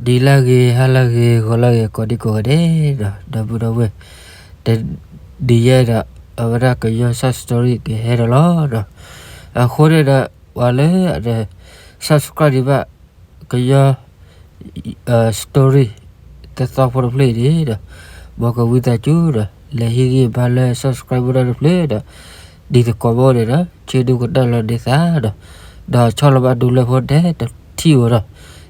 နံၤလၢဂ့ၤ ဟါလၢဂ့ၤ ဂီၤလၢဂ့ၤ ကိးဒံကိးဂၤဒဲးဒီး ဒီပုၢ်ဒီဝဲၢ်, တနံၤအံၤဒီး အဝဲဒၣ်ကညီ side story ကဟဲဒီးလီၤဒီး အဃိန့ၣ်ဒီး ပှၤလၢအတ subscribe ဒံးဘၣ် ကညီ story တသီဖိတဖျၢၣ်အံၤန့ၣ်ဒီး မ်ကဝံသးစူၤဒီး လဲၤဟ့ၣ်ဂံၢ်ဘါလၢ subscribe ဖိတဖျၢၣ်ဒီး ဒ်သကိးဘၣ်န့ၣ်ဒီး ဆၢဒိကနၣ်လီၤန့ၢ်သးဒီး ဒီးဆီၣ်လီၤဘၣ်ဒိလၢဖိတဲတထံၣ်ဧိၤ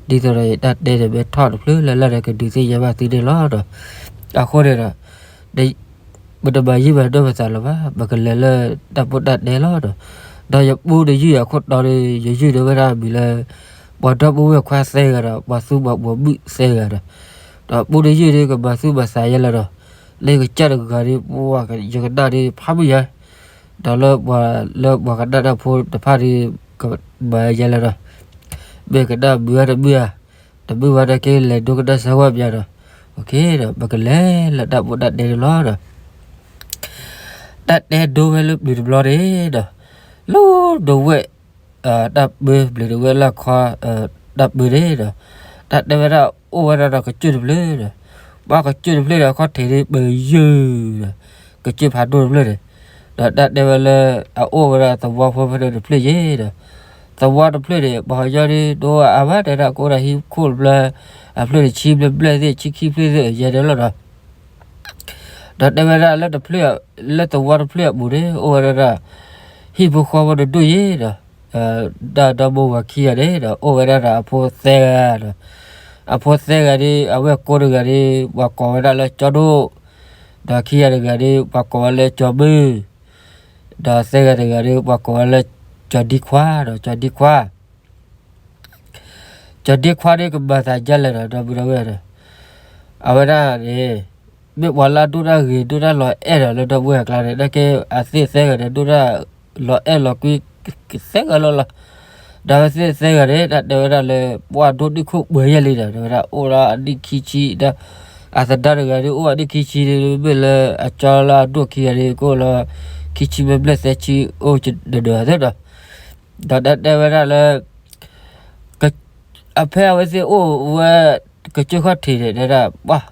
ဒီး ဒ်သိးဒီးယတၢ်တဲန့ၣ် မ့ၢ်ထီၣ်တဖျၢၣ်လၢ်လၢ်ဒီး ကဒုးသ့ၣ်ညါဘၣ်သုန့ၣ်လီၤဒီး အဃိန့ၣ်ဒီး ပတမၤယံာ်မၤနီၢ်ပသးလၢၤဘၣ်, ပကလဲၤလၢတၢ်ပိၢ်တၢ်တဲလီၤဒီး ဒီးယပူတယုၢ်အခိၣ်တီန့ၣ် ယယုၢ်ဒၣ်ဝဲဒၣ်အမံၤလၢ ပှၤဒီပုၢ်ဝဲၢ်ခွါသၢဂၤဒီး ပှၤသူပှၤပိာ်မုၣ်သၢဂၤဒီး ဒီးပူတယုၢ်န့ၣ် ကမၤသူမၤသးယဲလၢၤဒီး လၢယကစၢ်တဂၤန့ၣ် ပှၤယကနၣ်န့ၣ်ဖးမုၢ်ယါ ဒီးလၢပှၤ လၢပှၤကနၣ်တၢ်ဖိတဖၣ်န့ၣ် ကမၤယဲလၢၤဒီး မ့ၢ်ကနၣ်မုာ်ဝဲတမုာ်ဧါ, တမုာ်ဝဲဒၣ်က့ၤလဲၤဒိကနၣ်စၢၤဝဲပျါဒီး ဒီးပကလဲၤလၢတၢ်ပိၢ်တၢ်တဲန့ၣ်လီၤဒီး တၢ်တဲဒိဝဲလၢပျၢၤတဘျီန့ၣ်ဒီး လၢဒဝဲၢ် တၢ်ပၢ ပျၢၤတဝဲၢ်လၢခီ တၢ်ပၢန့ၣ်ဒီး တၢ်တဲဝဲဒၣ်အိၣ်ဝဲဒၣ်ဒီးကစၢၢ်တဖျၢၣ်ဒီး ဘၣ်ကစၢၢ်တဖျၢၣ်ဒီးအခီၣ်ထံးန့ၣ်ပယုၢ်ဒီး ကစၢၢ်ဖးဒိၣ်တဖျၢၣ်န့ၣ် ဒီးတၢ်တဲဝဲလၢ အအိၣ်ဝဲဒၣ်သဝီဖိဖဲန့ၣ်တဖျၢၣ်ယဲဒီး သဝီတဖျၢၣ်န့ၣ် ပှၤကညီန့ၣ် တအိၣ်အါဘၣ် တဲဒၣ်ကအိၣ်ဒီးဟံၣ်ခိၣ်တဖျၢၣ် အဖျၢၣ်န့ၣ်ဆံဘျဲၣ်ဘျဲၣ်သ့ၣ် ဆံခံဖျၢၣ်သ့ၣ် ယဲန့ၣ်လီၤဒီး ဒီးတဲဝဲဒၣ်လၢတဖျၢၣ် လၢသဝီတဖျၢၣ်အပူၤန့ၣ် အိၣ်ဝဲဒၣ် ဟံၣ်ဖိဃီဖိတဒူၣ်ယဲဒီး တၢ်ဒီမိၢ်ဝၤခံဂၤန့ၣ်ဒီး အိၣ်ဝဲဒၣ်ဒီးအဖိသၢဂၤဒီး အဖိသၢဂၤန့ၣ် အဝဲၢ်ကိတဂၤန့ၣ် ပှၤကိးဝဲဒၣ်လၢကၠီဒိၣ်, ဒီးခံဂၤတဂၤန့ၣ် ပှၤကိးဝဲလၢကၠီမုၢ်, ဒီးသၢဂၤတဂၤန့ၣ် ပှၤကိးဝဲလၢကၠီဒံခွါဒီး ကၠီဒံခွါ ကၠီဒံခွါန့ၣ်ကမၤသးဒ်လဲၣ်ဒီး ဒီပုၢ်ဒီဝဲၢ်ဒီး အဝဲဒၣ်န့ၣ် မ့ၢ်ပှၤလၢအဒိၣ်တၢ်ဂ့ၤ ဒိၣ်တၢ်လီၤအဲၣ်ဒီးလၢဒီပုၢ်ဝဲၢ်အကျါန့ၣ် နာ်က့အသ့ၣ်သၢဂၤန့ၣ် ဒိၣ်တၢ်လီၤအဲၣ်လီၤကွံ သၢဂၤလီၤလီၤ. ဒီးအဝဲသ့ၣ်သၢဂၤန့ၣ် တၢ်တဲဝဲဒၣ်လၢ ပှၢ်ဒိၣ်ဒံၣ်ခိၣ်ပှဲၤယဲၢ်လံဒီး တဲဝဲဒၣ်အိၣ်ဒီးအနံၣ်ခံဆံဒီး အသဒါတဂၤန့ၣ် အိၣ်အနံၣ်ခံဆံန့ၣ် မ့ၢ်လၢအကၠီလၢအဒိၣ်ခံဂၤန့ၣ် ကအိၣ်လၢ ခံဆံဘျဲၣ်ဘျဲၣ်သၢဆံ အိၣ်တဒၢးသ့ဒီး ဒီးတၢ်တဲဝဲဒၣ်လၢ အဖဲအဝဲသ့ၣ်အိၣ်ဝဲ ကစၢၢ်ခီၣ်ထံးန့ၣ် တဲဒၣ် ပှၤ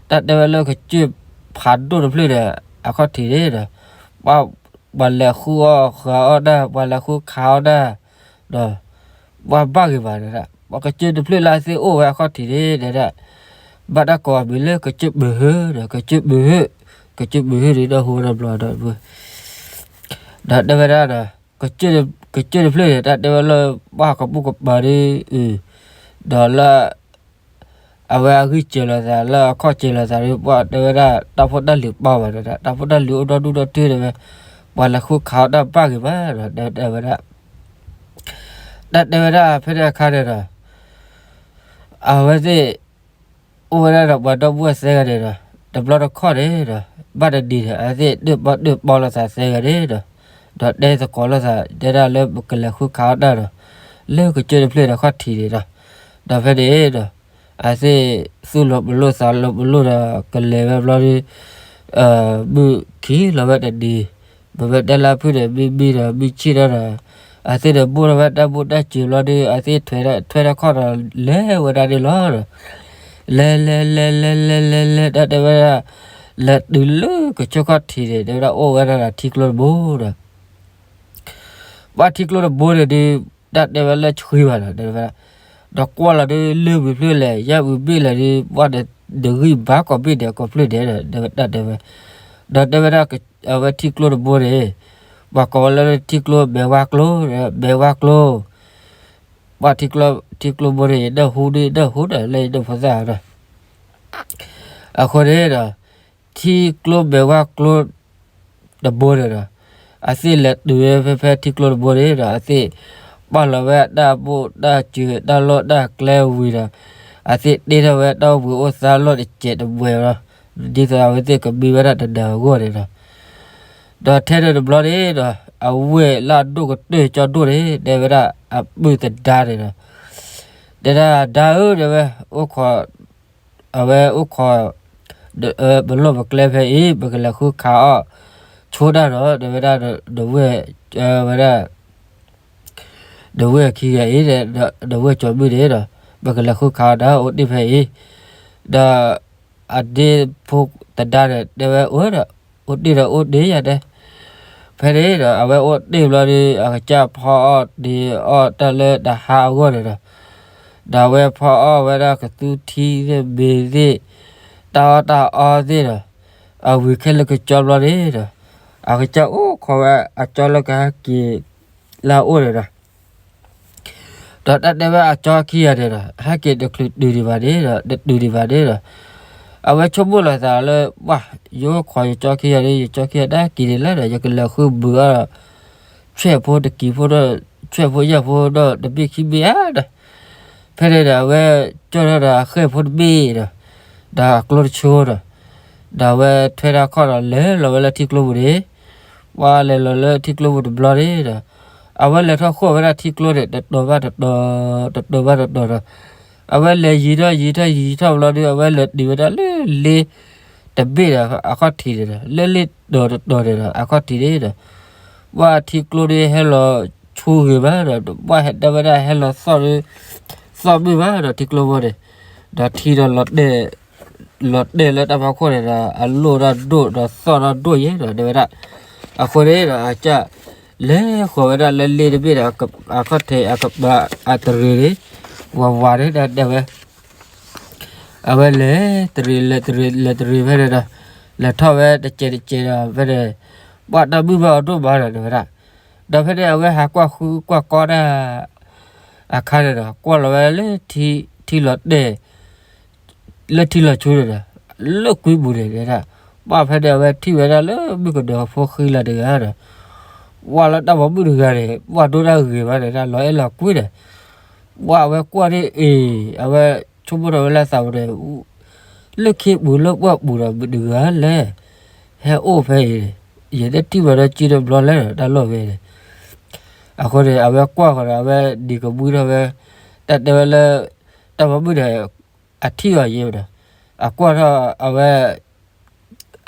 တၢ်တဲဝဲလၢကစၢၢ်ဖးဒိၣ်တဖျၢၣ်န့ၣ် အခီၣ်ထံးန့ၣ်ဒီး ပှၤ ပှၤလဲၤဃုအီၣ်ဃုအီၣ်တၢ် ပှၤလဲၤဃုခးအီၣ်တၢ် ဒီး ပှၤဘၣ်ဂ့ၤဘၣ်တဲဒၣ် ပှၤကစၢၢ်တဖျၢၣ်လၢအသ့ၣ်အိၣ်ဝဲအခီၣ်ထံးန့ၣ် တဲဒၣ် ဘၣ်တၢ်ကိးအမံၤလၢကစၢၢ်ပၢၤဟုဒီး ကစၢၢ်ပၢၤဟု ကစၢၢ်ပၢၤဟုန့ၣ် ဒီးဟူဝဲဒၣ်ဘျီဒီး ဒီးတဲဝဲဒၣ်ဒီး ကစၢၢ်တဖျၢၣ်န့ၣ် တၢ်တဲဝဲလၢ ပှၤကပိာ်ကပၤဒီး ဒီးလၢ အဝဲအဂံၢ်စၢၤလိာ်သး လၢအခီၣ်စၢၤလိာ်သးဒီး ပှၤတဲဝဲဒၣ် တၢ်ဖိတၢ်လံၤပာ်ဘၣ်ဒီး တၢ်ဖိတၢ်လံၤအိၣ်ဒီဒူၣ်ဒီထၢဒီးဝဲ ပှၤလဲၤဃုခးအီၣ်တၢ်ဘၣ်ဂ့ၤမးဒီး တဲဝဲဒၣ် တၢ်တဲဝဲဒၣ်ဖဲန့ၣ်အခါန့ၣ်ဒီး အဝဲသ့ၣ် အိၣ်ဝဲဒၣ်ဒီးပှၤဒီပုၢ်ဝဲၢ်သၢဂၤန့ၣ်ဒီး တဘျီတခီၣ်န့ၣ်ဒီး ဘၣ်တနံၤဒီး အဝဲသ့ၣ်ဒၢၣ်ပီၣ်ဒၢၣ်ပီလိာ်သးသၢဂၤန့ၣ်ဒီး ဒီးတဲသကိးလိာ်သး တဲဒၣ်လၢပကလဲၤဃုခးအီၣ်တၢ်ဒီး လၢကစၢၢ်တဖျၢၣ်ဒီးခီၣ်ထံးန့ၣ်ဒီး ဒီးဖဲန့ၣ်ဒီး အဝဲသ့ၣ်သူၣ်လီၤပလိာ်သးလီၤပလိာ်ဒီး ကလဲၤဝဲဘျီဒီး မုၢ်ခံလီၤဝဲတနံၤ ပမ့ၢ်တဲလၢဖုၣ်န့ၣ် မံမံဒီး မုၢ်ဆ့ၣ်ထီၣ်ဒီး အဝဲသ့ၣ်န့ၣ်ဘိၣ်ထီၣ်ဝဲတၢ်ဘိၣ်တၢ်စၢၤဘျီဒီး အဝဲသ့ၣ်ထွဲထီၣ် ထွဲထီၣ်ခီၣ်ဒီး လဲၤဝဲဒၣ်န့ၣ်လီၤဒီး လဲၤလဲၤလဲၤလဲၤလဲၤလဲၤလဲၤ တၢ်တဲဝဲဒၣ် လဲၤတုၤလၢကစၢၢ်ခီၣ်ထံးန့ၣ် တဲဝဲဒၣ်အိၣ်ဝဲဒၣ်ဒီးထံကျိတဘိဒီး ဘၣ်ထံကျိတဘိန့ၣ်ဒီး တၢ်တဲဝဲလၢဆှံဘၣ်ဒီး တဲဝဲဒၣ် ဒီးကွၢ်လီၤဒီး လၢဝံၤဖျၢၣ်လဲၣ် ယၢ်ဝံၤဘ့ၣ်လဲၣ်ဒီး ပှၤဒီး ဒဂံၢ်ဘါကိးဘ့ၣ်ဒီး ကိးဖျၢၣ်ဒဲးဒီး တၢ်တဲဝဲ ဒီးတဲဝဲဒၣ် အဝဲထံကျိတဘိန့ၣ် ပှၤကိးဝဲလၢထံကျိမဲာ်ဝါကျိ မဲာ်ဝါကျိ ပှၤထံကျိ ထံကျိဘိန့ၣ် ယနၢ်ဟူဒ် နၢ်ဟူဒီး လၢယဒိၣ်ဖိသၣ်ဒီး အဃိန့ၣ်ဒီး ထံကျိမဲာ်ဝါကျိ တဘိန့ၣ်ဒီး အဝဲသ့ၣ်လဲၤတုၤဝဲဖဲ ဖဲထံကျိတဘိန့ၣ်ဒီး အဝဲသ့ၣ် ပာ်လီၤဝဲတၢ်ဘိၣ်တၢ်စၢၤ တၢ်လီၢ်တၢ်ကျဲဝံၤဒီး အဝဲသ့ၣ်တ့ထီၣ်ဝဲတၢ်အိၣ်ဘှံးအိၣ်သါလီၢ်တစဲးတမှဲၤဒီး ဒ်သိးအဝဲသ့ၣ်ကမံဝဲဒၣ်တနၤအဂီၢ်န့ၣ်ဒီး ဒီးထဲန့ၣ်တဘျီန့ၣ်ဒီး အဝဲၢ်လၢအဒိၣ်ကတၢၢ်ကၠီဒိၣ်န့ၣ် တဲဝဲဒၣ်အပုၢ်သဒါန့ၣ်ဒီး တဲဒၣ် ဒါဧၢ တဲဝဲ အိၣ်ခိး အဝဲအိၣ်ခိး ပလီၢ်ပကျဲဖဲအံၤ ပကလဲၤဃုခးအီၣ်ဆိတၢ်ဒီး တဲဝဲဒၣ် ဒဝဲၢ် ဝဲဒၣ် ဒဝဲၢ်ခံဂၤအံၤ ဒဝဲၢ်ကၠီမုၢ်န့ၣ်ဒီး ပကလဲၤဃုခးအီၤဒီး အိၣ်တ့ၢ်ဖဲအံၤ, ဒီး အဒ့ဖိသဒါန့ၣ် တဲဝဲအိၣ်ဒီး, အိၣ်တ့ၢ်ဒီးအိၣ်တ့ၢ်ယၤဒဲး, ဖဲန့ၣ်ဒီး အဝဲအိၣ်တ့ၢ်ဘျီဒီး အကစၢ်ဖီအီၣ်တ့ၢ်အီၣ်တၢ်လၢတဟါအဂီၢ်န့ၣ်ဒီး, ဒီးအဝဲဖီအီၣ်ဝဲဒၣ်ကသူထံသ့ၣ်မ့ၤသ့ၣ်, တၢ်အီၣ်တၢ်အီသ့ၣ်ဒီး, အဝံၤခဲလၢာ်ကကၠီဘျီန့ၣ်ဒီး, အကစၢ်အိၣ်ခိးဝဲအကၠီလၢကဟဲက့ၤ လၢအအိၣ်န့ၣ်ဒီး ဒီးတၢ်တဲဝဲအကၠီခံဂၤန့ၣ်ဒီး ဟဲက့ၤတချုးတုၤဒံးဘၣ်န့ၣ်ဒီး တတုၤဒံးဘၣ်န့ၣ်ဒီး, အဝဲဆိကမိၣ်လီၤသးလၢ ပှၤ ယအိၣ်ခိးယကၠီခံဂၤန့ၣ် ယကၠီခံဂၤတၢ်က့ၤန့ၣ်လၢဒီး ယကလဲၤဃုဘုးအီၣ်ဒီး ဆွဲၣ်ဖိတကံၤဖိဒီး ဆွဲၣ်ဖိယဲၢ်ဖိဒီး တဘ့ၣ်ခံဘ့ၣ်ဧါဒီး, ဖဲန့ၣ်ဒီး အဝဲကၠီထီၣ်ဒီးအဃဲၣ်ဖိတဘ့ၣ်ဒီး, ဒီးအကျိတဆိဒီး, ဒီးအဝဲထွဲတၢ်ခီၣ်ဒီး လဲၤလီၤဝဲလၢထံကျိပူၤန့ၣ်, ပှၤလဲၤလီၤလၢထံကျိပူၤတဘျီန့ၣ်ဒီး, အဝဲလဲၤထီၣ်ဃီၣ်ဝဲဒၣ်ထံကျိန့ၣ် တတီၤဘၣ်တတီၤ, တတီၤဘၣ်တတီၤဒီး, အဝဲလဲၤယံၤထီၣ်ယံၤထီၣ်ယံၤထီၣ်ဘျီဒီး အဝဲလဲၤတုၤဝဲဒၣ်လၢလ့တဘ့ၣ်ဒီး အခီၣ်ထံးန့ၣ်ဒီး လၢလ့တီၤတတီၤန့ၣ်ဒီး အခီၣ်ထံးန့ၣ်ဒီး, ပှၤထံကျိန့ၣ်ဟဲလီၤဆူဂ့ၤမးဒီး ပှၤဟဲတဲဝဲဒၣ်ဟဲလီၤသီၣ်ဒီး သီၣ်မုၢ်မးဒီးထံကျိဖိန့ၣ်, ဒီးထံဒီး လီၤတဲာ်လၢတၢ်ဖီခိၣ်န့ၣ်ဒီး အလိၣ်ဒီးဒိၣ်ဒီးသီၣ်ဒီးဒိၣ်ယဲဒီး တဲဝဲဒၣ်, အဃိန့ၣ်ဒီး အကစၢ်လဲၤဃီၤဝဲဒၣ်လၢလ့တဘ့ၣ်ဒီး အခီၣ်ထံးအကပၤအတရံးန့ၣ်, ဝးဝးန့ၣ်ဒီးတဲဝဲ အဝဲလဲၤတရံး လဲၤတရံး လဲၤတရံးဖဲန့ၣ်ဒီး, လဲၤထီၣ်ဝဲတစဲးတစဲးဒီးဖဲန့ၣ်, ပှၤတၢ်မုၢ်ဘၣ်အီၤဒိၣ်မးဒီး တဲဝဲဒၣ်, ဒီးဖဲန့ၣ် အဝဲဟးကွၢ်ဃုကွၢ်ကီတၢ်အခါန့ၣ်ဒီး ကွၢ်လီၤဝဲလၢထံလီၤတဲာ် လၢထံလီၤဆူန့ၣ်ဒီး, လၢကွံပူၤန့ၣ်ဒၣ်, ပှၤဖဲန့ၣ် အဝဲထံၣ်ဝဲဒၣ်လၢမုၣ်ကနီၤဖိဃံလၤတဂၤဒီး, ပှၤလၢတၢ်ပိာ်မုၣ်တဂၤန့ၣ် ပှၤဒိၣ်တၢ်ဂ့ၤမးန့ၣ်ဒၣ် လီၤအဲၣ်လီၤကွံဒီး, ပှၤအဝဲကွၢ်ဒ်အံၤ အဝဲဆိကမိၣ်ထီၣ်ဝဲလၢသးပူၤန့ၣ်, လၢခ့ပူၤလၢပှၢ်ပူၤဒီး မတၤတဂၤလဲၣ် ဟဲအိၣ်ဖဲအံၤန့ၣ်, ယတထံၣ်ဘၣ်ဒီးကံတဘျီလဲၣ် တၢ်လီၢ်ဝဲန့ၣ်, အဃိန့ၣ် အဝဲကွၢ်ဃီၤဒီး အဝဲဒံးကမှံထီၣ်ဝဲ, တၢ်တဲဝဲလၢ တၢ်ပိာ်မုၣ်န့ၣ် အထံၣ်အီၤယဲဒီး, အကွၢ်ထီၣ်အဝဲ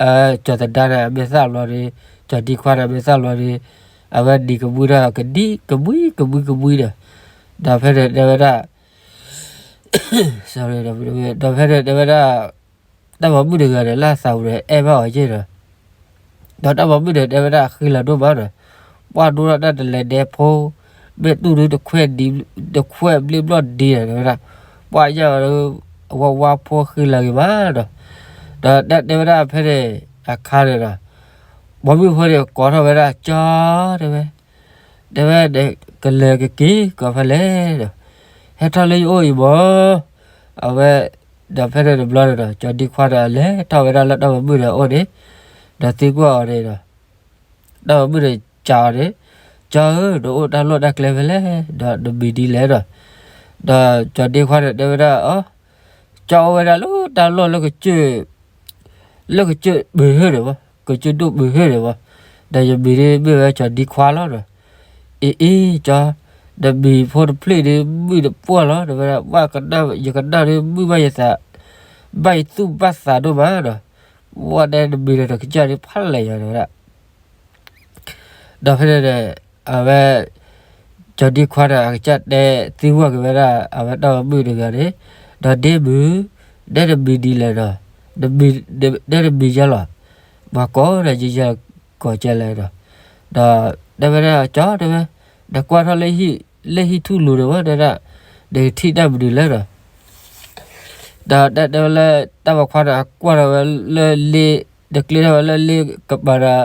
ကၠီၤသဒါန့ၣ် အမဲာ်သၣ်ဘျီဒီး, ကၠီၤဒံခွါန့ၣ် အမဲာ်သၣ်ဘျီဒီး, အဝဲဒံးကမှံထီၣ် ကဒံကမှံကမှံကမှံဒီး, ဒီးဖဲန့ၣ်တဲဝဲဒၣ် sorry ဒီးဖဲန့ၣ်တဲဝဲဒၣ်, တၢ်ပိာ်မုၣ်တဂၤန့ၣ် လၢသးပူၤန့ၣ် အဲၣ်ဘၣ်အီၤယဲဒီး, ဒီးတၢ်ပိာ်မုၣ်န့ၣ် တဲဝဲဒၣ်ဃံလၤဒိၣ်မးဒီး, ပှၤဒိၣ်ထီၣ်တၢ်တလဲၤဒဲဖိ, မ့ၢ်တူၢ်ဒုတခွဲးဒံး, တခွဲးဘျ့ဘျီၣ်ဒံးဒီး တဲဝဲဒၣ်, ပှၤယဲဒီး, အဝဲဝါဖိဃံလၤဂ့ၤမးဒီး, ဒီးတၢ်တဲဝဲဒၣ်ဖဲန့ၣ်အခါန့ၣ်ဒီး, ပိာ်မုၣ်ဖိန့ၣ်ကိးထီၣ်ဝဲဒၣ်ကၠီတဲဝဲ, တဲဝဲ, ကလဲၤကက့ၤကီးဖဲလဲၣ်ဒီး, ဟဲထီၣ်လၢယအိၣ်အံၤမး, အဝဲ, ဒီးဖဲန့ၣ်တဘျီန့ၣ်ဒီး ကၠီၤဒံခွါဒီးလဲၤထီၣ်ဝဲဒၣ်လၢတၢ်ပိာ်မုၣ်န့ၣ်အအိၣ်န့ၣ်, ဒီးသံကွၢ်အီၤန့ၣ်ဒီး တၢ်ပိာ်မုၣ်န့ၣ်စံးအီၤန့ၣ်, ကၠီဧၢ, နအိၣ်တၢ်လီၢ်တၢ်ကျဲဖဲလဲၣ်, ဒီးနမံၤဒ်လဲၣ်ဒီး, ဒီးကၠီၤဒံခွါန့ၣ်တဲဝဲဒၣ်အီၤ, ကၠီအိၣ်ဝဲဒၣ်လၢတၢ်လီၢ်လၢကစၢၢ်, လၢကစၢၢ်ပၢၤဟၢၣ်န့ၣ်မး, ကစၢၢ်ဒိၣ်ပၢၤဟၢၣ်န့ၣ်မး, ဒီးယမံၤဒ်မ့ၢ်ဝဲကၠီၤဒံခွါလီၤဒီး, အ့အ့ ကၠီ, နမံၤဖိတဖျၢၣ်ဒ်မုၣ်တပှၢ်လီၤ တဲဝဲဒၣ်, ယကနၣ်ဒ်မုၣ်ဘၣ်ယသး, ဘၣ်ယသူၣ်ဘၣ်သးဒိၣ်မးဒီး, ဝဲတဲနမံၤဒီးတကစၢ်ဒ်ဖးလဲၣ်ယၤတဲဝဲဒၣ် ဒီးဖဲန့ၣ်ဒီး, အဝဲ, ကၠီၤဒံခွါဒီး အကစၢ်တဲသံကွၢ်က့ၤဝဲဒၣ် အဝဲတၢ်ပိာ်မုၣ်တဂၤန့ၣ်, ဒီးဒ့မုၣ်, နဲနမံၤဒ်လဲၣ်ဒီး, နဲနမံၤယဲလီၤ, ပှၤကိးဒီးယဲယဲကိးကဲလဲၣ်ဒီး, ဒီးတဲဝဲဒၣ်ကၠီတဲဝဲ, နကွၢ်ထီၣ်လၢဟံၣ်, လၢဟံၣ်ထူၣ်လိၤန့ၣ်ဝဲဒၣ်, နကထံၣ်တၢ်မနုၤလဲၣ်ဒီး ဒီးတဲဝဲလၢ တၢ်ပိာ်ခွါန့ၣ် အကွၢ်ထီၣ်ဝဲလၢလ့, တကျ့ထီၣ်ဝဲလၢလ့ကပၤဒီး,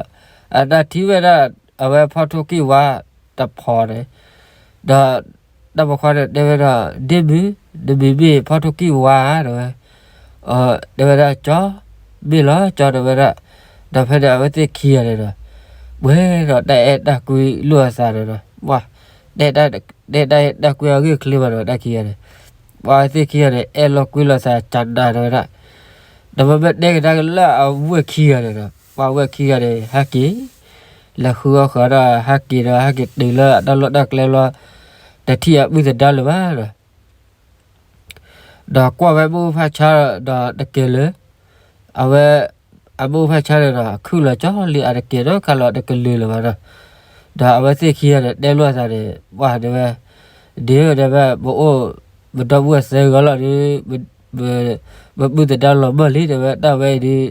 အတၢ်ထံၣ်ဝဲဒၣ်, အဝဲဖီထိၣ်ကံၢ်ဝါတဖီန့ၣ်, ဒီးတၢ်ပိာ်ခွါန့ၣ်တဲဝဲဒၣ်, ဒ့မုၣ်, နမံၤမ့ၢ်ဖီထိၣ်ကံၢ်ဝါဧါ တဲဝဲ, တဲဝဲဒၣ်ကၠီ, မ့ၢ်လီၤကၠီတဲဝဲဒၣ်, ဒီးဖဲန့ၣ် အဝဲသ့ၣ်ခံဂၤန့ၣ်ဒီး, ပှဲၤဒီးတၢ်အဲၣ်တၢ်ကွံလိာ်အသးန့ၣ်ဒီး, ပှၤ, တဲတၢ်အဲၣ်တၢ်ကွံအဂ့ၢ်ချ့ဘၣ်ဒီးတၢ်ခံဂၤန့ၣ်, ပှၤသ့ၣ်ခံဂၤန့ၣ် အဲၣ်လိာ်ကွံလိာ်သးကနးတဲဝဲဒၣ်, ဒီးမ့မ့ၢ်တဲကဒါက့ၤလၢအဝဲၢ်ခံဂၤန့ၣ်ဒီး ပှၤဝဲၢ်ခံဂၤန့ၣ် ဟဲက့ၤ, လဲၤဃုအီၣ်ဃုာ်ဒီး ဟဲက့ၤဒီး ဟဲက့ၤတုၤလၢအတၢ်လီၢ်တၢ်ကျဲလီၤ, တထံၣ်အပုၢ်သဒါလၢၤဘၣ်ဒီး ဒီးကွၢ်ဝဲမုၢ်ဖၣ်ဆါဒီးတကဲၤလၢၤ, အဝဲ, အမုၢ်ဖၣ်ဆါန့ၣ်ဒီး အခုၣ်လီၤကၠီလံအတကဲၤဒီးခါလီၤတကလုာ်လၢၤဘၣ်ဒီး, ဒီးအဝဲသ့ၣ်ခံဂၤန့ၣ် တဲလိာ်အသးန့ၣ် ပှၤတဲဝဲ, ဒ့ဧၢ တဲဝဲ ပအိၣ် ပဒီပုၢ်ဝဲၢ်သၢဂၤလီၤဒီး ပပုၢ်သဒါလီၤမၢ်လံ တဲဝဲဒၣ်ဝဲအံၤဒီး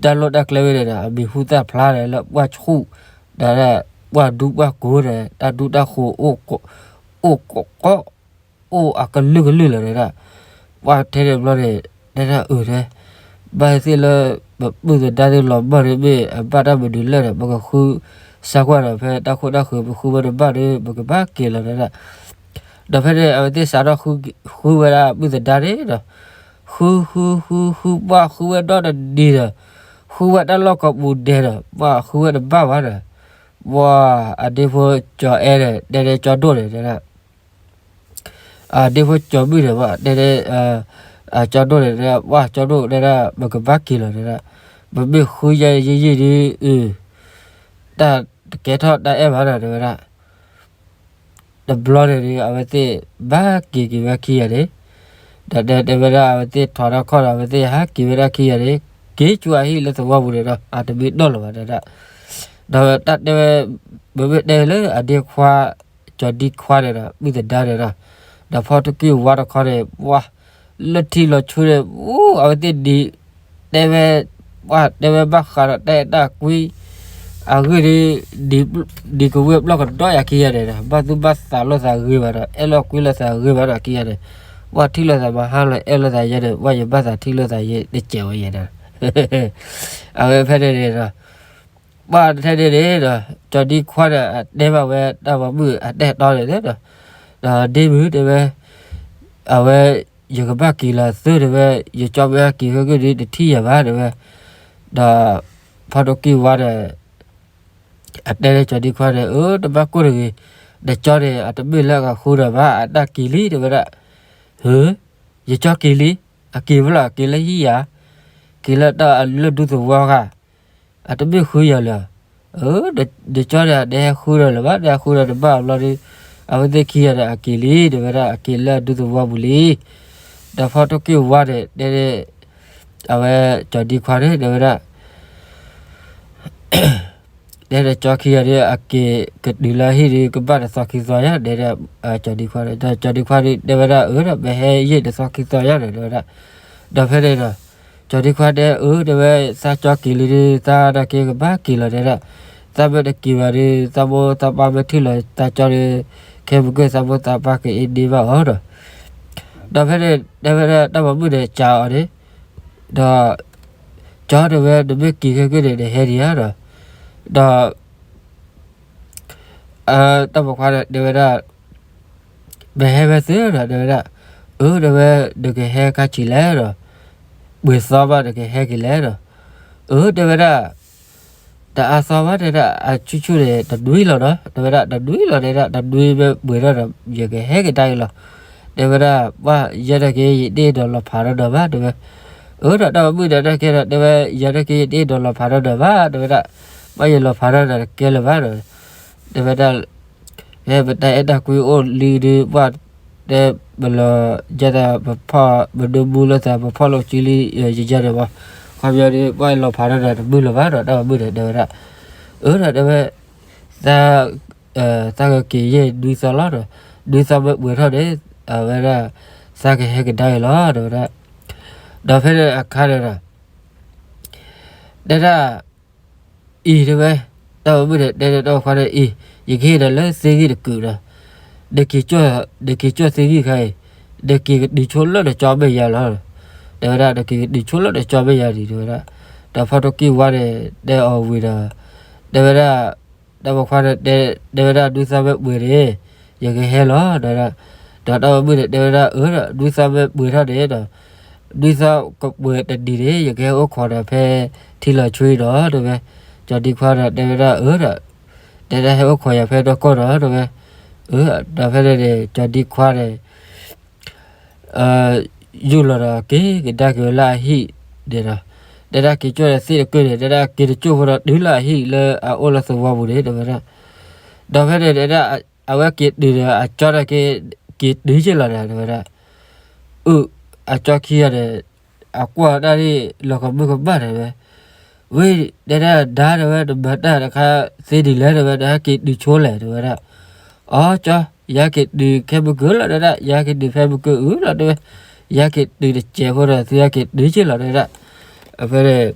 တၢ်လိၣ်တၢ်ကျဲဝဲန့ၣ်ဒီး အမံၤဟူသၣ်ဖျါန့ၣ်လၢပှၢ်ဆူၣ် ဒီးပှၢ်ဒူပှၢ်ကိၤန့ၣ် တၢ်ဒူတၢ်ဃိၤ အိၣ်ကီ အိၣ်အကလုာ်ကလုာ်လီၤတဲဒၣ်. ပှၢ်ထဲန့ၣ်ဘျီန့ၣ် တဲဒၣ်အၢၣ်တဲ ဘၣ်သ့ၣ်လၢ ပပုၢ်သဒါသ့ၣ်လီၤမၢ်န့ၣ်မ့ၢ်အဘၣ်တၢ်မနုၤလဲၣ်ဒီး ပကဃုစၢ်ကွၢ်ဒီး ဖဲတၢ်ခိၣ်တၢ်ဃၢၤပဃုဝဲတဘၣ်ဒီး ပကဘၣ်က့ၤလီၤတဲဒၣ်. ဒီးဖဲန့ၣ် အဝဲသ့ၣ်စးထီၣ်ဃုဝဲဒၣ်ပုၢ်သဒါန့ၣ်ဒီး ဃုဃုဃုဃု ပှၢ်ဃုဝဲဒီတနံၤဒီး ဃုဝဲတၢ်လီၢ်ကိးပူၤဒဲးဒီး ပှၢ်ဃုဝဲတဘၣ်ဘၣ်ဒီး ပှၢ်အဒ့ဖိကၠီၤအဲၣ်န့ၣ် တဲန့ၣ်ကၠီဒိၣ်န့ၣ်တဲဒၣ် အဒ့ဖိကၠီၤမုၣ်န့ၣ် တဲန့ၣ် ကၠီဒိၣ်န့ၣ် ပှၢ်ကၠီဒိၣ်တဲဒၣ် ပကဘၣ်က့ၤလီၤတဲဒၣ်. ပမ့ၢ်ဃုယဲယံာ်ယံာ်ဒီး တၢ်တကဲထီၣ်တၢ်အဲၣ်ဘၣ်ဒီးတဲဝဲဒၣ်. တဘျီန့ၣ်ဒီး အဝဲသ့ၣ်ဘၣ်က့ၤက့ၤဝဲခံဂၤန့ၣ် ဒီးတဲတဲဝဲဒၣ် အဝဲသ့ၣ်ထီၣ်ထီၣ်ခီၣ်ဒီး အဝဲသ့ၣ်ဟးက့ၤဝဲဒၣ်ခံဂၤန့ၣ် က့ၤဆူအဟံၣ်လၢသဝီပူၤန့ၣ်ဒီး အတမ့ၢ်နီၢ်လၢၤဘၣ်တဲဒၣ်. ဒီးတၢ်တဲဝဲ ပမ့ၢ်တဲလၢအဒ့ခွါ ကၠီၤဒံခွါန့ၣ်ဒီး ပုၢ်သဒါန့ၣ်ဒီး ဒီးဖီၣ်ထူကံၢ်ဝါတခီန့ၣ် ပှၢ် လၢထံလီၤဆူန့ၣ် အဝဲသ့ၣ်ဒံး တဲဝဲ ပှၢ်တဲဝဲဘၣ်ဃးဒီးတၢ်အဲၣ်တၢ်ကွံ အဂ့ၢ်ဒ် ဒံးကဝ့ၢ်ပျီၢ်ကဒီးယၤခံဂၤန့ၣ်ဒီး ဘၣ်သူၣ်ဘၣ်သးလိာ်သးဂ့ၤဘၣ်ဒီး အဲၣ်လိာ်ကွံလိာ်သးဂ့ၤဘၣ်ဒီးခံဂၤန့ၣ် ပှၢ်ထံၣ်လိာ်သးမဟါလီၤ အဲၣ်လိာ်သးယဲန့ၣ် ပှၢ်ယဘၣ်သးထံၣ်လိာ်သးယဲတစဲးဝဲယဲဒီး အဝဲဖဲန့ၣ်န့ၣ်ဒီး ပှၢ်ထဲန့ၣ်န့ၣ်ဒီး ကၠီၤဒံခွါန့ၣ် အတဲဘၣ်ဝဲတၢ်ပိာ်မုၣ်အတဲတီန့ၣ်ဒီး ဒီးဒ့မုၣ်တဲဝဲ အဝဲ ယကဘၣ်က့ၤလီၤသုတဲဝဲ ယကၠီမ့ၢ်ဟဲက့ၤခဲက့ၤဒီးတထံၣ်ယၤဘၣ်တဲဝဲ ဒီး ဖီၣ်ထူကံၢ်ဝါဒီး အတဲန့ၣ်ကၠီၤဒံခွါန့ၣ် အၢ တဘၣ်ကိၢ်တဂ့ၤ, နကၠီန့ၣ် အတမ့ၢ်လၢအကဃုဒီးဘၣ် အတၢ်က့ၤလံတဲဝဲဒၣ်. ဟၢ ယကၠီက့ၤလံ, အက့ၤဖဲလဲၣ် အက့ၤလၢဟံၣ်ယၤ, က့ၤလၢတၢ်လၢဒူသဝီဃာ်, အတမ့ၢ်ဃုယၤလၢၤ. အၢ နကၠီန့ၣ် နဟဲဃုဒီးလၢၤဘၣ်, နဟဲဃုဒီးတဘၣ်အဘျီဒီး အဝဲသ့ၣ်ခံဂၤဒီးအက့ၤလံ တဲဝဲဒၣ် အက့ၤလၢအဒူသဝီပူၤလံ. ဒီးဖီၣ်ထူက့ၢ်ဝါန့ၣ် တဲန့ၣ် အဝဲကၠီၤဒံခွါန့ၣ် တဲဝဲဒၣ် တဲဒီးကၠီခံဂၤဒီး အက့ၤကတုၤလၢဟံၣ်ဒီး ကဘၣ်တသီခံသီညါ တဲဒီး ကၠီၤဒံခွါန့ၣ် ဒီးကၠီၤဒံခွါဒီး တဲဝဲဒၣ် အၢ ဒီးပဟဲယံာ်တသီခံသီညါန့ၣ် တဲဝဲဒၣ်. ဒီးဖဲန့ၣ်ဒီး ကၠီၤဒံခွါတဲ အၢ တဲဝဲ သးကၠီက့ၤလံဒီး သးနာ်က့ကဘၣ်က့ၤလီၤ တဲဒၣ်. သးမ့ၢ်တက့ၤဘၣ်ဒီး သးမိၢ်သးပၢ်မ့ၢ်ထံၣ်လီၤသးကၠီဒီး ခဲမုၢ်ကၢၢ်သးမိၢ်သးပၢ်ကအ့ဒ့ဘၣ်အီၤဒီး ဒီးဖဲန့ၣ် တဲဝဲဒၣ်တၢ်ပိာ်မုၣ်န့ၣ် ကးအီၤန့ၣ် ဒီး ကၠီတဲဝဲ နမ့ၢ်က့ၤခဲက့ၤန့ၣ် နဟဲဒံးဧါဒီး ဒီး တၢ်ပိာ်ခွါန့ၣ် တဲဝဲဒၣ် မ့ၢ်ဟဲဝဲသ့ဒီး တဲဝဲဒၣ် အၢ တဲဝဲ နကဟဲခါဆံးလဲၣ်ဒီး ပှဲၤသီဘၣ်နကဟဲက့ၤလဲၣ်ဒီး အၢ တဲဝဲဒၣ် တအါသီဘၣ် တဲဒၣ် အဆူၣ်ဆူၣ်န့ၣ် တနွံလီၤဒီး တဲဝဲဒၣ် တနွံလီၤ တဲဒၣ် တနွံမ့ၢ်ပှဲၤထီၣ်ဒီး ယကဟဲကဒါအံၤလီၤ တဲဝဲဒၣ် ပှၢ်ယဲတက့ၤ ယတအဲၣ်ဒိးလီၤဖးဒီးနၤဘၣ် တဲဝဲ. အၢ ဒီးတၢ်ပိာ်မုၣ်ဒီး တၢ်ကဲဒီး တဲဝဲ ယဲတက့ၤ ယတအဲၣ်ဒိးလီၤဖးဒီးနၤဘၣ် တဲဝဲဒၣ် ပှၢ်ယလီၤဖးဒီးနၤတကဲလၢၤဘၣ်ဒီး တဲဝဲဒၣ် ဖဲပတၢ်အဲၣ်တၢ်ကွံအိၣ်လံဒီး ပှၢ်တဲပလီၤယဲသး ပဖီၣ် ပဒိမူလိာ်သး ပဖီၣ်လိာ်စုလံ ယယဲန့ၣ်မး ခီပညီဒီး ပှၢ်လီၤဖးဒီးနၤတမုာ်လၢၤဘၣ်ဒီး တၢ်ပိာ်မုၣ်ဒီး တဲဝဲဒၣ် အၢ ဒီး တဲဝဲ သး သးကက့ၤယဲၢ်နွံသီလီၤဒီး နွံသီမ့ၢ်ပှဲၤထီၣ်န့ၣ် အဝဲဒၣ် သးကဟဲကဒါအံၤလီၤ တဲဝဲဒၣ်. ဒီးဖဲန့ၣ်အခါန့ၣ်ဒီး တဲဒၣ် အံၤ တဲဝဲ တၢ်ပိာ်မုၣ်န့ၣ် တဲဒီးတၢ်ပိာ်ခွါန့ၣ် အံၤ ယကဟ့ၣ်နၤလၢသ့ဂံၢ်တကုာ်ဒီး နက့ၤ နက့ၤကၠီၣ်သ့ဂံၢ်ခါအံၤ နက့ၤကတုၤဆိလၢနကၠီမဲာ်ညါလီၤ တဲဝဲဒၣ် နက့ၤကတုၤဆိလၢနကၠီမဲာ်ညါဒံး တဲဝဲဒၣ်. ဒီးဖီၣ်ထူက့ၢ်ဝါန့ၣ် တဲအီၤဝံၤဒီး တဲဝဲဒၣ် တၢ်ပိာ်ခွါန့ၣ် တဲဝဲဒၣ် နွံသီမ့ၢ်ပှဲၤန့ၣ် ယကဟဲလီၤ တဲဝဲဒၣ်. ဒီးတၢ်ပိာ်မုၣ်န့ၣ် တဲဝဲဒၣ် အၢ နွံသီမ့ၢ်ပှဲၤထီၣ်န့ၣ်ဒီး နွံသီကပှဲၤတနံၤန့ၣ် ယကဟဲအိၣ်ခိးနၤဖဲထံလီၤဆူအံၤဒီး တဲဝဲ. ကၠီၤဒံခွါဒီး တဲဝဲဒၣ် အၢ ဒီး တဲဒၣ်ဟဲအိၣ်ခိးယၤဖဲနီၢ်ကီၢ်ဒီး တဲဝဲ. အၢ ဒီးဖဲန့ၣ်န့ၣ် ကၠီၤဒံခွါန့ၣ် ယူၢ်လီၤဒီးက့ၤကဒါက့ၤဝဲလၢအဟံၣ်န့ၣ်ဒီး တဲဒၣ်က့ၤကၠီၣ်ဒီးသ့ၣ်တကုာ်န့ၣ် တဲဒၣ်က့ၤတကၠိၣ်ဖိဒီးတုၤလၢအဟံၣ်လၢအအိၣ်လၢသဝီပူၤန့ၣ် တဲဝဲဒၣ်. ဒီးဖဲန့ၣ်တဲဒၣ် အဝဲက့ၤတုၤဒီး အကၠီၣ်ဒီးက့ၤ က့ၤတုၤက့ၤလီၤဒီး တဲဝဲဒၣ်. အၢ အကၠီခံဂၤန့ၣ် အကွၢ်ဒၣ်န့ၣ် လီၤကမၢကမၣ်တဲဝဲ. ဝံၤ တဲဒၣ်ဒါ တဲဝဲ နမၤတၢ်တခါသ့ဒ်လဲၣ် တဲဝဲ နဟဲက့ၤတုၤဆိလဲၣ် တဲဝဲဒၣ်. အီ ကၠီ ယဟဲက့ၤတုၤခဲမုၢ်ကၢၤလီၤ တဲဝဲဒၣ်, ယဟဲက့ၤတုၤဖဲမုၢ်ကၢၤအုၣ်လီၤ တဲဝဲ, ယဟဲက့ၤတုၤတစဲးဖိဒီး သုဟဲက့ၤတုၤက့ၤလီၤ တဲဝဲဒၣ်. အဖဲန့ၣ်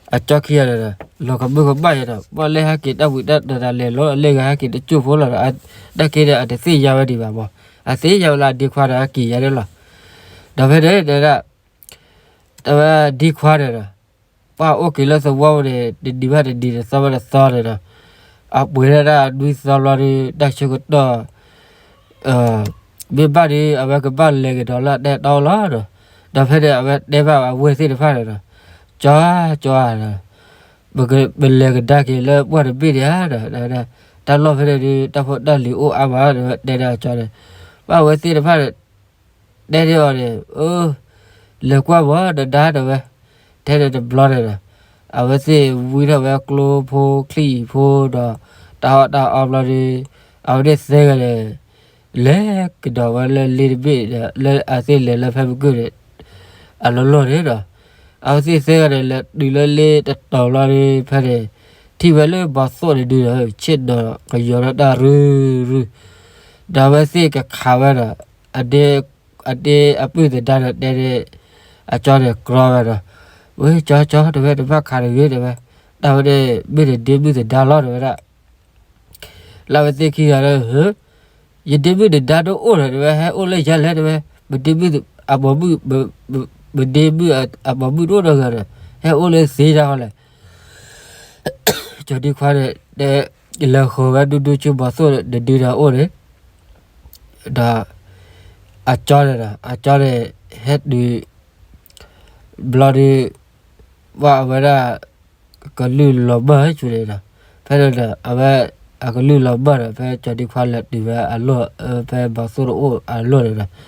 အကၠီခံဂၤန့ၣ်ဒီး လီၤကမၢကမၣ်ယၤဒီး ပှၤလၢဟဲက့ၤတၢ်ဝံၤတၢ်ဒီးတၢ်လဲၤလီၤ အလ့ၣ်ဂၤဟဲက့ၤတကၠိၢ်ဖိလီၤဒီး တၢ်က့ၤဒီးအတသ့ၣ်ညါဝဲဒံးဘၣ်မး, အသ့ၣ်ညါဝဲလၢအဒ့ခွါဒီးဟဲက့ၤယၤန့ၣ်လီၤ. ဒီးဖဲန့ၣ် တဲဝဲဒၣ် တဲဝဲဒၣ်ဒ့ခွါန့ၣ်ဒီး ပှၤအိၣ်က့ၤလၢသဝီပူၤန့ၣ် တနံၤဘၣ်တနံၤ တသီဘၣ်တသီန့ၣ်ဒီး အပှ့ၤဒၣ်တၢ်နွံသီဘျီဒီး တၢ်ဆၢကတီၢ် မ့ၢ်ဘၣ်ဒီး အဝဲကဘၣ်လဲၤကဒီးလၢအတၢ်အဲၣ်တီလီၤဒီး, ဒီးဖဲန့ၣ် အဝဲတဲဘၣ်အဝဲသ့ၣ်တဖၣ်န့ၣ်ဒီး, ကၠီဧၢ ကၠီဧၢဒီး ပလဲၤကဒါက့ၤလၢပှၢ်တဘ့ၣ်န့ၣ်ဧါဒီး, တၢ်လီၢ်ဖဲန့ၣ်ဒီး တၢ်ဖိတၢ်လံၤအိၣ်အါမး တဲဝဲဒၣ်ကၠီန့ၣ်, ဘၣ်အဝဲသ့ၣ်တဖၣ်န့ၣ် တဲန့ၢ်အီၤန့ၣ်, လဲၤကွၢ်မး နဒါတဲဝဲ, ထဲန့ၣ်တဘျီန့ၣ်ဒီး အဝဲသ့ၣ်ဝံထီၣ်ဝဲကျိဖိချံၣ်အံၤဖိဒီး တၢ်အီၣ်တၢ်အီဘျီဒီး အဝဲသ့ၣ်သၢဂၤန့ၣ် လဲၤကဒီးဝဲလၢလ့တဘ့ၣ်ဒီး လၢအသ့ၣ်လဲၤလၢဖဲမုၢ်ကၢၤန့ၣ် အလီၢ်လီၢ်န့ၣ်ဒီး အဝဲသ့ၣ်သၢဂၤန့ၣ် လဲၤတုၤလၢလ့တတီၤဘျီဒီး ဖဲန့ၣ် ထံၣ်ဝဲလၢဘီသိၣ်န့ၣ်ဒုးဒီး ဆ့ၣ်နီၤကယီၤဒီးတၢ်ရုၢ်ရုၢ် ဒီးအဝဲသ့ၣ်ကခးဝဲဒီး အဒ့ အဒ့အပုၢ်သဒါဒီး တဲန့ၢ်အကၠီန့ၣ် ကြီဝဲဒီး, ဝဲကၠီ ကၠီ တဲဝဲ တဘၣ်ခးတဂ့ၤ တဲဝဲ, တၢ်ဝဲန့ၣ် မ့ၢ်နဒ့မုၣ်သဒါလီၤ တဲဝဲဒၣ်. လၢအဝဲသ့ၣ်ခံဂၤဒီး ယဒ့မုၣ်နဒါတအိၣ်ဒီး တဲဝဲ ဟဲအိၣ်လၢယၤလဲၣ် တဲဝဲ, ပဒ့မုၣ်အမိၢ်မုၣ် ပဒ့မုၣ်အမိၢ်မုၣ်တအိၣ်ဒီးဂၤဒီး ဟဲအိၣ်လၢသ့တၢ်ဃီလဲၣ်. ကၠီၤဒ့ခွါန့ၣ် တဲ လဲၤဃီၤဝဲဒူဒူဆူဘီသိၣ်တဒုဒီးအိၣ်န့ၣ် ဒီး အကၠီန့ၣ်ဒီး အကၠီန့ၣ် ဟဲတုၤ ဘျီဒီး ဘၣ်အဝဲဒၣ် ကလုၢ်လီၤမၢ်ဆူန့ၣ်ဒီး ဖဲန့ၣ်ဒီး အဝဲ အကလုၢ်လီၤမၢ်ဒီး ဖဲကၠီၤဒ့ခွါလဲၤတုၤဝဲအလီၢ် ဖဲဘီသိၣ်တအိၣ်အလီၢ်န့ၣ်